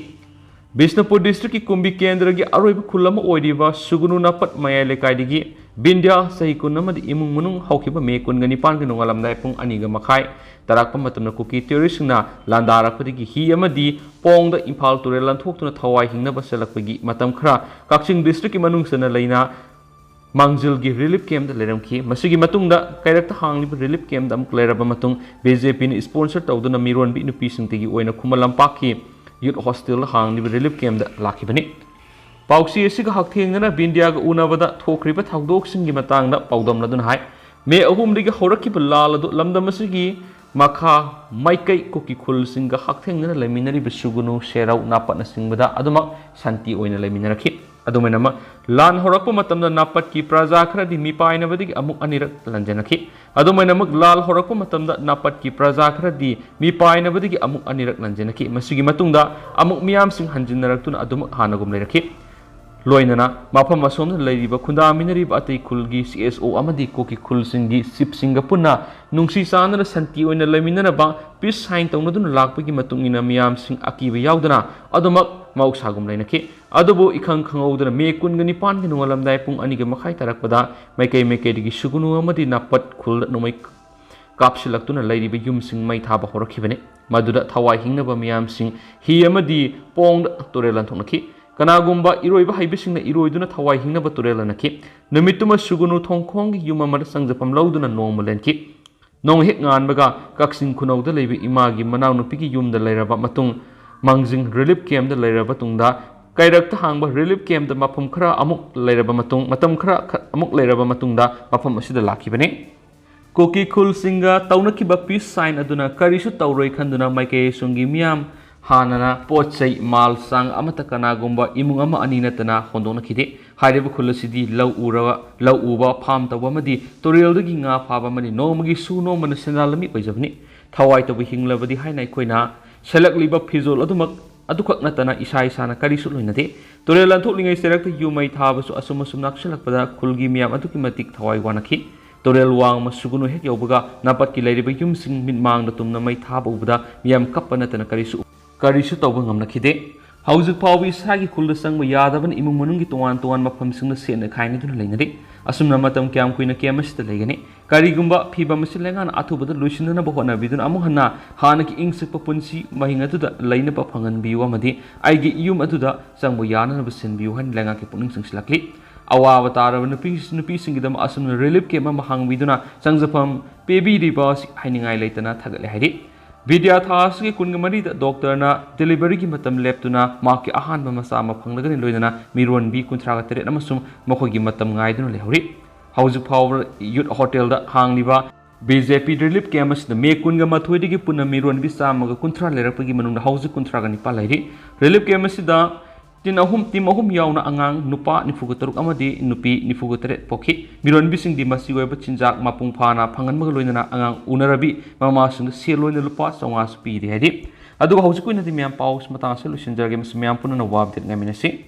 ꯕꯤꯁꯅꯨꯄꯨꯔ ꯗꯤꯁꯇ꯭ꯔꯤꯛꯀꯤ ꯀꯨꯝꯕꯤ ꯀꯦꯟꯗ꯭ꯔꯒꯤ ꯑꯔꯣꯏꯕ ꯈꯨꯜ ꯑꯃ ꯑꯣꯏꯔꯤꯕ ꯁꯨꯒꯨꯅꯨ ꯅꯥꯄꯠ ꯃꯌꯥꯏ ꯂꯩꯀꯥꯏꯗꯒꯤ ꯕꯤꯟꯗ꯭ꯌꯥ, ꯆꯍꯤ ꯀꯨꯟ ꯑꯃꯗꯤ ꯏꯃꯨꯡ ꯃꯅꯨꯡ ꯍꯧꯈꯤꯕ ꯃꯦ ꯀꯨꯟꯒ ꯅꯤꯄꯥꯟꯒꯤ ꯅꯣꯡꯉꯥꯜꯂꯝꯗꯥꯏ ꯄꯨꯡ ꯑꯅꯤꯒ ꯃꯈꯥꯏ ꯇꯥꯔꯛꯄ ꯃꯇꯝꯗ ꯀꯨꯀꯤ ꯇꯦꯔꯣꯔꯤꯁꯁꯤꯡꯅ ꯂꯥꯟꯗꯥꯔꯛꯄꯗꯒꯤ ꯍꯤ ꯑꯃꯗꯤ ꯄꯣꯡꯗ ꯏꯝꯐꯥꯜ ꯇꯨꯔꯦꯜ ꯂꯥꯟꯊꯣꯛꯇꯨꯅ ꯊꯋꯥꯏ ꯍꯤꯡꯅꯕ ꯆꯦꯜꯂꯛꯄꯒꯤ ꯃꯇꯝ ꯈꯔ ꯀꯛꯆꯤꯡ ꯗꯤꯁꯇ꯭ꯔꯤꯛꯀꯤ ꯃꯅꯨꯡ ꯆꯟꯅ ꯂꯩꯅ ꯃꯥꯡꯖꯤꯜꯒꯤ ꯔꯤꯂꯤꯐ ꯀꯦꯝꯗ ꯂꯩꯔꯝꯈꯤ꯫ ꯃꯁꯤꯒꯤ ꯃꯇꯨꯡꯗ ꯀꯩꯔꯛꯇ ꯍꯥꯡꯂꯤꯕ ꯔꯤꯂꯤꯐ ꯀꯦꯝꯗ ꯑꯃꯨꯛ ꯂꯩꯔꯕ ꯃꯇꯨꯡ ꯕꯤ ꯖꯦ ꯄꯤꯅ ꯏꯁꯄꯣꯟꯁꯔ ꯇꯧꯗꯨꯅ ꯃꯤꯔꯣꯟꯕꯤ ꯅꯨꯄꯤꯁꯤꯡꯗꯒꯤ ꯑꯣꯏꯅ ꯈꯨꯃꯟ ꯂꯝꯄꯥꯛꯀꯤ ꯌꯨꯠ ꯍꯣꯁꯇꯦꯜꯗ ꯍꯥꯡꯂꯤꯕ ꯔꯤꯂꯤꯐ ꯀꯦꯝꯗ ꯂꯥꯛꯈꯤꯕꯅꯤ꯫ ꯄꯥꯎꯆꯦ ꯑꯁꯤꯒ ꯍꯛꯊꯦꯡꯅꯅ ꯕꯤꯟꯗ꯭ꯌꯥꯒ ꯎꯅꯕꯗ ꯊꯣꯛꯈ꯭ꯔꯤꯕ ꯊꯧꯗꯣꯛꯁꯤꯡꯒꯤ ꯃꯇꯥꯡꯗ ꯄꯥꯎꯗꯝꯂꯗꯨꯅ ꯍꯥꯏ, ꯃꯦ ꯑꯍꯨꯝꯗꯒꯤ ꯍꯧꯔꯛꯈꯤꯕ ꯂꯥꯜ ꯑꯗꯨ ꯂꯝꯗꯝ ꯑꯁꯤꯒꯤ ꯃꯈꯥ ꯃꯥꯏꯀꯩ ꯀꯨꯀꯤ ꯈꯨꯜꯁꯤꯡꯒ ꯍꯛꯊꯦꯡꯅꯅ ꯂꯩꯃꯤꯟꯅꯔꯤꯕ ꯁꯨꯒꯨꯅꯨ, ꯁꯦꯔꯧ, ꯅꯥꯄꯠꯅꯆꯤꯡꯕꯗ ꯑꯗꯨꯃꯛ ꯁꯥꯟꯇꯤ ꯑꯣꯏꯅ ꯂꯩꯃꯤꯟꯅꯔꯛꯈꯤ꯫ ꯑꯗꯨꯃꯥꯏꯅꯃꯛ ꯂꯥꯟ ꯍꯧꯔꯛꯄ ꯃꯇꯝꯗ ꯅꯥꯄꯠꯀꯤ ꯄ꯭ꯔꯖꯥ ꯈꯔꯗꯤ ꯃꯤꯄꯥꯏꯅꯕꯗꯒꯤ ꯑꯃꯨꯛ ꯑꯅꯤꯔꯛ ꯂꯥꯟꯖꯦꯟꯅꯈꯤ꯫ ꯑꯗꯨꯃꯥꯏꯅꯃꯛ ꯂꯥꯜ ꯍꯧꯔꯛꯄ ꯃꯇꯝꯗ ꯅꯥꯄꯠꯀꯤ ꯄ꯭ꯔꯖꯥ ꯈꯔꯗꯤ ꯃꯤꯄꯥꯏꯅꯕꯗꯒꯤ ꯑꯃꯨꯛ ꯑꯅꯤꯔꯛ ꯂꯥꯟꯖꯦꯟꯅꯈꯤ꯫ ꯃꯁꯤꯒꯤ ꯃꯇꯨꯡꯗ ꯑꯃꯨꯛ ꯃꯤꯌꯥꯝꯁꯤꯡ ꯍꯟꯖꯤꯟꯅꯔꯛꯇꯨꯅ ꯑꯗꯨꯃꯛ ꯍꯥꯟꯅꯒꯨꯝ ꯂꯩꯔꯛꯈꯤ꯫ ꯂꯣꯏꯅꯅ ꯃꯐꯝ ꯑꯁꯣꯝꯗ ꯂꯩꯔꯤꯕ ꯈꯨꯟꯗꯥꯃꯤꯟꯅꯔꯤꯕ ꯑꯇꯩ ꯈꯨꯜꯒꯤ ꯁꯤ ꯑꯦꯁ ꯑꯣ ꯑꯃꯗꯤ ꯀꯨꯀꯤ ꯈꯨꯜꯁꯤꯡꯒꯤ ꯆꯤꯞꯁꯤꯡꯒ ꯄꯨꯟꯅ ꯅꯨꯡꯁꯤ ꯆꯥꯟꯅꯅ ꯁꯥꯟꯇꯤ ꯑꯣꯏꯅ ꯂꯩꯃꯤꯟꯅꯅꯕ ꯄꯤꯁ ꯁꯥꯏꯟ ꯇꯧꯅꯗꯨꯅ ꯂꯥꯛꯄꯒꯤ ꯃꯇꯨꯡ ꯏꯟꯅ ꯃꯤꯌꯥꯝꯁꯤꯡ ꯑꯀꯤꯕ ꯌꯥꯎꯗꯅ ꯑꯗꯨꯃꯛ ꯃꯍꯧꯁꯥꯒꯨꯝ ꯂꯩꯅꯈꯤ꯫ ꯑꯗꯨꯕꯨ ꯏꯈꯪ ꯈꯪꯍꯧꯗꯅ ꯃꯦ ꯀꯨꯟꯒ ꯅꯤꯄꯥꯟꯒꯤ ꯅꯣꯡꯉꯥꯜꯂꯝꯗꯥꯏ ꯄꯨꯡ ꯑꯅꯤꯒ ꯃꯈꯥꯏ ꯇꯥꯔꯛꯄꯗ ꯃꯥꯏꯀꯩ ꯃꯥꯏꯀꯩꯗꯒꯤ ꯁꯨꯒꯨꯅꯨ ꯑꯃꯗꯤ ꯅꯥꯄꯠ ꯈꯨꯜꯗ ꯅꯣꯡꯃꯩ ꯀꯥꯞꯁꯤꯜꯂꯛꯇꯨꯅ ꯂꯩꯔꯤꯕ ꯌꯨꯝꯁꯤꯡ ꯃꯩ ꯊꯥꯕ ꯍꯧꯔꯛꯈꯤꯕꯅꯤ꯫ ꯃꯗꯨꯗ ꯊꯋꯥꯏ ꯍꯤꯡꯅꯕ ꯃꯤꯌꯥꯝꯁꯤꯡ ꯍꯤ ꯑꯃꯗꯤ ꯄꯣꯡꯗ ꯇꯨꯔꯦꯜ ꯂꯥꯟꯊꯣꯛꯅꯈꯤ꯫ ꯀꯅꯥꯒꯨꯝꯕ ꯏꯔꯣꯏꯕ ꯍꯩꯕꯁꯤꯡꯅ ꯏꯔꯣꯏꯗꯨꯅ ꯊꯋꯥꯏ ꯍꯤꯡꯅꯕ ꯇꯨꯔꯦꯜ ꯂꯥꯟꯅꯈꯤ꯫ ꯅꯨꯃꯤꯠꯇꯨꯃ ꯁꯨꯒꯨꯅꯨ ꯊꯣꯡꯈꯣꯡꯒꯤ ꯌꯨꯝ ꯑꯃꯗ ꯆꯪꯖꯐꯝ ꯂꯧꯗꯨꯅ ꯅꯣꯡꯃ ꯂꯦꯟꯈꯤ꯫ ꯅꯣꯡ ꯍꯦꯛ ꯉꯥꯟꯕꯒ ꯀꯛꯆꯤꯡ ꯈꯨꯅꯧꯗ ꯂꯩꯕ ꯏꯃꯥꯒꯤ ꯃꯅꯥꯎꯅꯨꯄꯤꯒꯤ ꯌꯨꯝꯗ ꯂꯩꯔꯕ ꯃꯇꯨꯡ, ꯃꯥꯡꯖꯤꯡ ꯔꯤꯂꯤꯐ ꯀꯦꯝꯗ ꯂꯩꯔꯕ ꯇꯨꯡꯗ, ꯀꯩꯔꯛꯇ ꯍꯥꯡꯕ ꯔꯤꯂꯤꯐ ꯀꯦꯝꯗ ꯃꯐꯝ ꯈꯔ ꯑꯃꯨꯛ ꯂꯩꯔꯕ ꯃꯇꯨꯡ, ꯃꯇꯝ ꯈꯔ ꯈ-, ꯑꯃꯨꯛ ꯂꯩꯔꯕ ꯃꯇꯨꯡꯗ ꯃꯐꯝ ꯑꯁꯤꯗ ꯂꯥꯛꯈꯤꯕꯅꯤ꯫ ꯀꯨꯀꯤ ꯈꯨꯜꯁꯤꯡꯒ ꯇꯧꯅꯈꯤꯕ ꯄꯤꯁ ꯁꯥꯏꯟ ꯑꯗꯨꯅ ꯀꯔꯤꯁꯨ ꯇꯧꯔꯣꯏ ꯈꯟꯗꯨꯅ ꯃꯥꯏꯀꯩ ꯑꯁꯣꯝꯒꯤ ꯃꯤꯌꯥꯝ ꯍꯥꯟꯅꯅ ꯄꯣꯠ ꯆꯩ, ꯃꯥꯜ ꯆꯥꯡ ꯑꯃꯠꯇ ꯀꯅꯥꯒꯨꯝꯕ ꯏꯃꯨꯡ ꯑꯃ ꯑꯅꯤ ꯅꯠꯇꯅ ꯍꯣꯟꯗꯣꯛꯅꯈꯤꯗꯦ꯫ ꯍꯥꯏꯔꯤꯕ ꯈꯨꯜ ꯑꯁꯤꯗꯤ ꯂꯧ ꯎꯔꯕ, ꯂꯧ ꯎꯕ, ꯐꯥꯝ ꯇꯧꯕ ꯑꯃꯗꯤ ꯇꯨꯔꯦꯜꯗꯒꯤ ꯉꯥ ꯐꯥꯕ ꯑꯃꯗꯤ ꯅꯣꯡꯃꯒꯤ ꯁꯨ ꯅꯣꯝꯕꯅ ꯁꯦꯟꯗꯥꯟ ꯂꯝꯕꯤ ꯑꯣꯏꯖꯕꯅꯤ꯫ ꯊꯋꯥꯏ ꯇꯧꯕ ꯍꯤꯡꯂꯕꯗꯤ ꯍꯥꯏꯅ ꯑꯩꯈꯣꯏꯅ ꯁꯦꯠꯂꯛꯂꯤꯕ ꯐꯤꯖꯣꯜ ꯑꯗꯨꯃꯛ, ꯑꯗꯨꯈꯛ ꯅꯠꯇꯅ ꯏꯁꯥ ꯏꯁꯥꯅ ꯀꯔꯤꯁꯨ ꯂꯣꯏꯅꯗꯦ꯫ ꯇꯨꯔꯦꯜ ꯂꯥꯟꯊꯣꯛꯂꯤꯉꯩ ꯆꯩꯔꯛꯇ ꯌꯨꯝ ꯃꯩ ꯊꯥꯕꯁꯨ ꯑꯁꯨꯝ ꯑꯁꯨꯝ ꯅꯛꯁꯤꯜꯂꯛꯄꯗ ꯈꯨꯜꯒꯤ ꯃꯤꯌꯥꯝ ꯑꯗꯨꯛꯀꯤ ꯃꯇꯤꯛ ꯊꯋꯥꯏ ꯋꯥꯅꯈꯤ꯫ ꯇꯨꯔꯦꯜ ꯋꯥꯡꯃ ꯁꯨꯒꯨꯅꯨ ꯍꯦꯛ ꯌꯧꯕꯒ ꯅꯥꯄꯠꯀꯤ ꯂꯩꯔꯤꯕ ꯌꯨꯝꯁꯤꯡ ꯃꯤꯠꯃꯥꯡꯗ ꯇꯨꯝꯅ ꯃꯩ ꯊꯥꯕ ꯎꯕꯗ ꯃꯤꯌꯥꯝ ꯀꯞꯄ ꯅꯠꯇꯅ ꯀꯔꯤꯁꯨ ꯀꯔꯤꯁꯨ ꯇꯧꯕ ꯉꯝꯂꯛꯈꯤꯗꯦ꯫ ꯍꯧꯖꯤꯛ ꯐꯥꯎꯕ ꯏꯁꯥꯒꯤ ꯈꯨꯜꯗ ꯆꯪꯕ ꯌꯥꯗꯕꯅ ꯏꯃꯨꯡ ꯃꯅꯨꯡꯒꯤ ꯇꯣꯉꯥꯟ ꯇꯣꯉꯥꯟꯕ ꯃꯐꯝꯁꯤꯡꯗ ꯁꯦꯠꯅ ꯈꯥꯏꯅꯗꯨꯅ ꯂꯩꯅꯔꯤ꯫ ꯑꯁꯨꯝꯅ ꯃꯇꯝ ꯀꯌꯥꯝ ꯀꯨꯏꯅ ꯀꯦꯝ ꯑꯁꯤꯗ ꯂꯩꯒꯅꯤ? ꯀꯔꯤꯒꯨꯝꯕ ꯐꯤꯕꯝ ꯑꯁꯤ ꯂꯩꯉꯥꯛꯅ ꯑꯊꯨꯕꯗ ꯂꯣꯏꯁꯤꯟꯅꯅꯕ ꯍꯣꯠꯅꯕꯤꯗꯨꯅ ꯑꯃꯨꯛ ꯍꯟꯅ ꯍꯥꯟꯅꯒꯤ ꯏꯪ ꯆꯤꯛꯄ ꯄꯨꯟꯁꯤ ꯃꯍꯤꯡ ꯑꯗꯨꯗ ꯂꯩꯅꯕ ꯐꯪꯍꯟꯕꯤꯌꯨ ꯑꯃꯗꯤ ꯑꯩꯒꯤ ꯌꯨꯝ ꯑꯗꯨꯗ ꯆꯪꯕ ꯌꯥꯅꯅꯕ ꯁꯤꯟꯕꯤꯌꯨ ꯍꯥꯏꯅ ꯂꯩꯉꯥꯛꯀꯤ ꯄꯨꯛꯅꯤꯡ ꯆꯤꯡꯁꯤꯜꯂꯛꯂꯤ꯫ ꯑꯋꯥꯕ ꯇꯥꯔꯕ ꯅꯨꯄꯤ, ꯅꯨꯄꯤꯁꯤꯡꯒꯤꯗꯃꯛ ꯑꯁꯨꯝꯅ ꯔꯤꯂꯤꯐ ꯀꯦꯝ ꯑꯃ ꯍꯥꯡꯕꯤꯗꯨꯅ ꯆꯪꯖꯐꯝ ꯄꯤꯕꯤꯔꯤꯕ ꯑꯁꯤ ꯍꯥꯏꯅꯤꯡꯉꯥꯏ ꯂꯩꯇꯅ ꯊꯥꯒꯠꯂꯦ ꯍꯥꯏꯔꯤ꯫ ꯕꯤꯗ꯭ꯌꯥ ꯊꯥ ꯑꯁꯤꯒꯤ ꯀꯨꯟꯒ ꯃꯔꯤꯗ ꯗꯣꯛꯇꯔꯅ ꯗꯦꯂꯤꯚꯔꯤꯒꯤ ꯃꯇꯝ ꯂꯦꯞꯇꯨꯅ ꯃꯍꯥꯛꯀꯤ ꯑꯍꯥꯟꯕ ꯃꯆꯥ ꯑꯃ ꯐꯪꯂꯒꯅꯤ, ꯂꯣꯏꯅꯅ ꯃꯤꯔꯣꯟꯕꯤ ꯀꯨꯟꯊ꯭ꯔꯥꯒ ꯇꯔꯦꯠ ꯑꯃꯁꯨ ꯃꯈꯣꯏꯒꯤ ꯃꯇꯝ ꯉꯥꯏꯗꯨꯅ ꯂꯩꯍꯧꯔꯤ꯫ ꯍꯧꯖꯤꯛ ꯐꯥꯎꯕ ꯌꯨꯠ ꯍꯣꯇꯦꯜꯗ ꯍꯥꯡꯂꯤꯕ ꯕꯤ ꯖꯦ ꯄꯤ ꯔꯤꯂꯤꯐ ꯀꯦꯝ ꯑꯁꯤꯗ ꯃꯦ ꯀꯨꯟꯒ ꯃꯥꯊꯣꯏꯗꯒꯤ ꯄꯨꯟꯅ ꯃꯤꯔꯣꯟꯕꯤ ꯆꯥꯝꯃꯒ ꯀꯨꯟꯊ꯭ꯔꯥ ꯂꯩꯔꯛꯄꯒꯤ ꯃꯅꯨꯡꯗ ꯍꯧꯖꯤꯛ ꯀꯨꯟꯊ꯭ꯔꯥꯒ ꯅꯤꯄꯥꯟ ꯂꯩꯔꯤ꯫ ꯔꯤꯂꯤꯐ ꯀꯦꯝ ꯑꯁꯤꯗ ꯇꯤꯝ ꯑꯍꯨꯝ, ꯇꯤꯝ ꯑꯍꯨꯝ ꯌꯥꯎꯅ ꯑꯉꯥꯡ ꯅꯨꯄꯥ ꯅꯤꯐꯨꯒ ꯇꯔꯨꯛ ꯑꯃꯗꯤ ꯅꯨꯄꯤ ꯅꯤꯐꯨꯒ ꯇꯔꯦꯠ ꯄꯣꯛꯈꯤ꯫ ꯃꯤꯔꯣꯟꯕꯤꯁꯤꯡꯗꯤ ꯃꯆꯤ ꯑꯣꯏꯕ ꯆꯤꯟꯖꯥꯛ ꯃꯄꯨꯡ ꯐꯥꯅ ꯐꯪꯍꯟꯕꯒ ꯂꯣꯏꯅꯅ ꯑꯉꯥꯡ ꯎꯅꯔꯕꯤ ꯃꯃꯥꯁꯤꯡꯗ ꯁꯦꯜ ꯑꯣꯏꯅ ꯂꯨꯄꯥ ꯆꯥꯝꯃꯉꯥꯁꯨ ꯄꯤꯔꯤ ꯍꯥꯏꯔꯤ꯫ ꯑꯗꯨꯒ ꯍꯧꯖꯤꯛꯀꯤ ꯑꯣꯏꯅꯗꯤ ꯃꯌꯥꯝ ꯄꯥꯎ ꯃꯇꯥꯡ ꯑꯁꯤꯗ ꯂꯣꯏꯁꯤꯟꯖꯔꯒꯦ꯫ ꯃꯁꯤ ꯃꯌꯥꯝ ꯄꯨꯟꯅ ꯋꯥ ꯑꯞꯗꯦꯠ ꯉꯥꯏꯃꯤꯟꯅꯁꯤ꯫